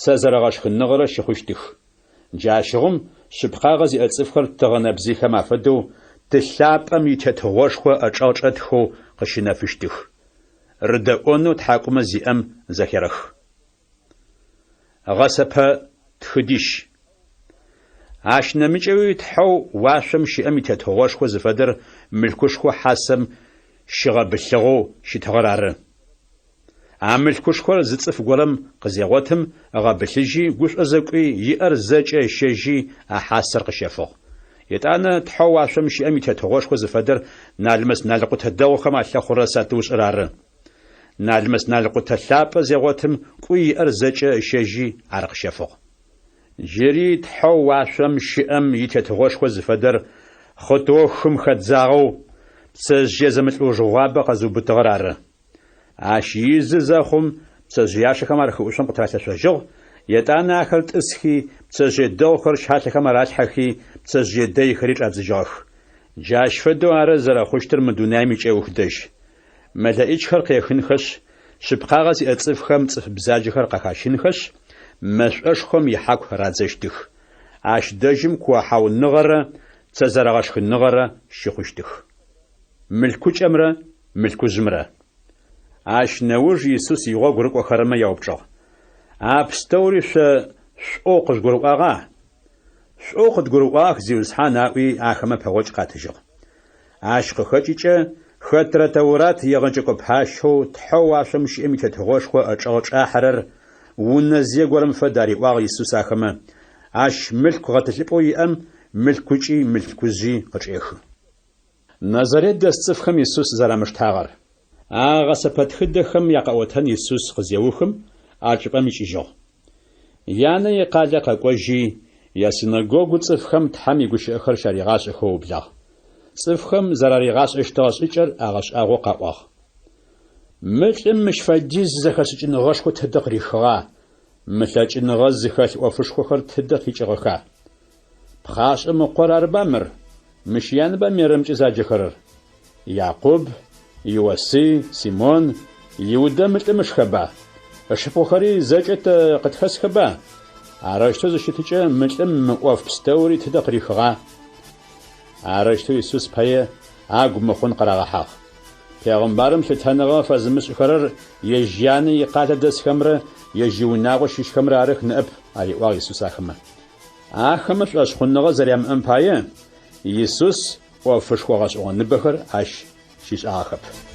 цэ зэрэгъэшхыныгъэрэ щыхъущтых. Джащыгъум шъыпкъагъэ зиӏэ цӏыфхэр тыгъэ нэбзыйхэм афэдэу Ты лъапӏэм и Тетыгъошхо ычӏэгъ чӏэтхэу къыщынэфыщтых. Рыдэӏонэу тхьакӏумэ зиӏэм зэхерэх. Гъэсэпэ тхыдищ. Ащ нэмыкӏэуи Тхьэу уашъом щыӏэм и Тетыгъошхо зыфэдэр мылъкушхо хьасэм щыгъэбылъыгъэу щытыгъэр ары. А мылъкушхор зы цӏыф горэм къызегъотым, ыгъэбылъыжьи, гушӏозэ кӏуи, иӏэр зэкӏэ ыщэжьи, а хьасэр къыщэфыгъ. Етӏанэ Тхьэу уашъом щыӏэм и Тетыгъошхо зыфэдэр налмэс-налкъутэ дэгъухэм алъэхъурэ сатыушӏэр ары. Налмэс-налкъутэ лъапӏэ зегъотым, кӏуи иӏэр зэкӏэ ыщэжьи, ар къыщэфыгъ. Джыри Тхьэу уашъом щыӏэм и Тетыгъошхо зыфэдэр хъытыоу хым хэдзагъэу, пцэжъые зэмылӏэужыгъуабэ къэзыубытыгъэр ары. Ащ изы зэхъум, пцэжъыяшэхэм ар хыӏушъом къытыралъэшъожьыгъ, етӏанэ ахэр тӏысхи, пцэжъые дэгъухэр щалъэхэм аралъхьэхи, пцэжъые дэйхэри чӏадзыжьыгъэх. Джащ фэдэу ары зэрэхъущтыр мы дунаим икӏэух дэжь. Мэлэӏичхэр къехынхэшъ, шъыпкъагъэ зиӏэ цӏыфхэм цӏыф бзаджэхэр къахащынхэшъ, мэшӏошхом ихьаку радзэщтых. Ащ дэжьым куохьауныгъэрэ цэ зэрэгъэшхыныгъэрэ щыхъущтых. Мылъкукӏэмрэ мылъкужъымрэ. Ащ нэуж Исус игъогу рыкӏохэрэмэ яупчӏыгъ, А пстэури шъо шӏоу къыжъугурыӏуагъа? Шӏоу къыдгурыӏуагъ, Зиусхьан, аӏуи, ахэмэ пэгъокӏ къатыжьыгъ. Ащ къыхэкӏыкӏэ, хэтрэ Тэурат егъэджэкӏо пащэу Тхьэу уашъом щыӏэм и Тетыгъошхо ычӏэгъ чӏахьэрэр унэзые горэм фэд, ариӏуагъ Исус ахэмэ, ащ мылъку гъэтӏылъыпӏэу иӏэм мылъкукӏи мылъкужъи къычӏехы. Назарет дэс цӏыфхэм Исус зэрамыштагъэр. А гъэсэпэтхыдэхэм якъэӏотэн Исус къызеухым, а чӏыпӏэм икӏыжьыгъ. Янэ икъалэ къэкӏожьи, ясинэгогу цӏыфхэм Тхьэм игущыӏэхэр щаригъашӏэхэу ыублагъ. Цӏыфхэм зэраригъашӏэщтыгъэ шӏыкӏэр агъэшӏагъоу къаӏуагъ. Мы лӏым мыщ фэдиз зэхэшӏыкӏыныгъэшхо тыдэ къырихыгъа, мы лъэкӏыныгъэ зыхэлъ ӏофышхохэр тыдэ къикӏыгъэха? Пхъашӏэм ыкъор арыба мыр? Мыщ янэба Мерэмкӏэ заджэхэрэр? Якъуб, Иосый, Симон, Иудэ мы лӏым ышхэба? Ышыпхъухэри зэкӏэ тэ къытхэсхэба? Арэущтэу зыщытыкӏэ, мы лӏым мы ӏоф пстэури тыдэ къырихыгъа? Арэущтэу Исус пае агу мыхъун къырагъэхьагъ. Пегъымбарым лъытэныгъэ фэзымышӏыхэрэр ежь янэ икъалэ дэсхэмрэ ежь иунагъо щыщхэмрэ арых ныӏэп, ариӏуагъ Исус ахэмэ. Ахэмэ шӏошъхъуныгъэ зэрямыӏэм пае, Исус ӏофышхо гъэшӏэгъоныбэхэр ащ щишӏагъэхэп.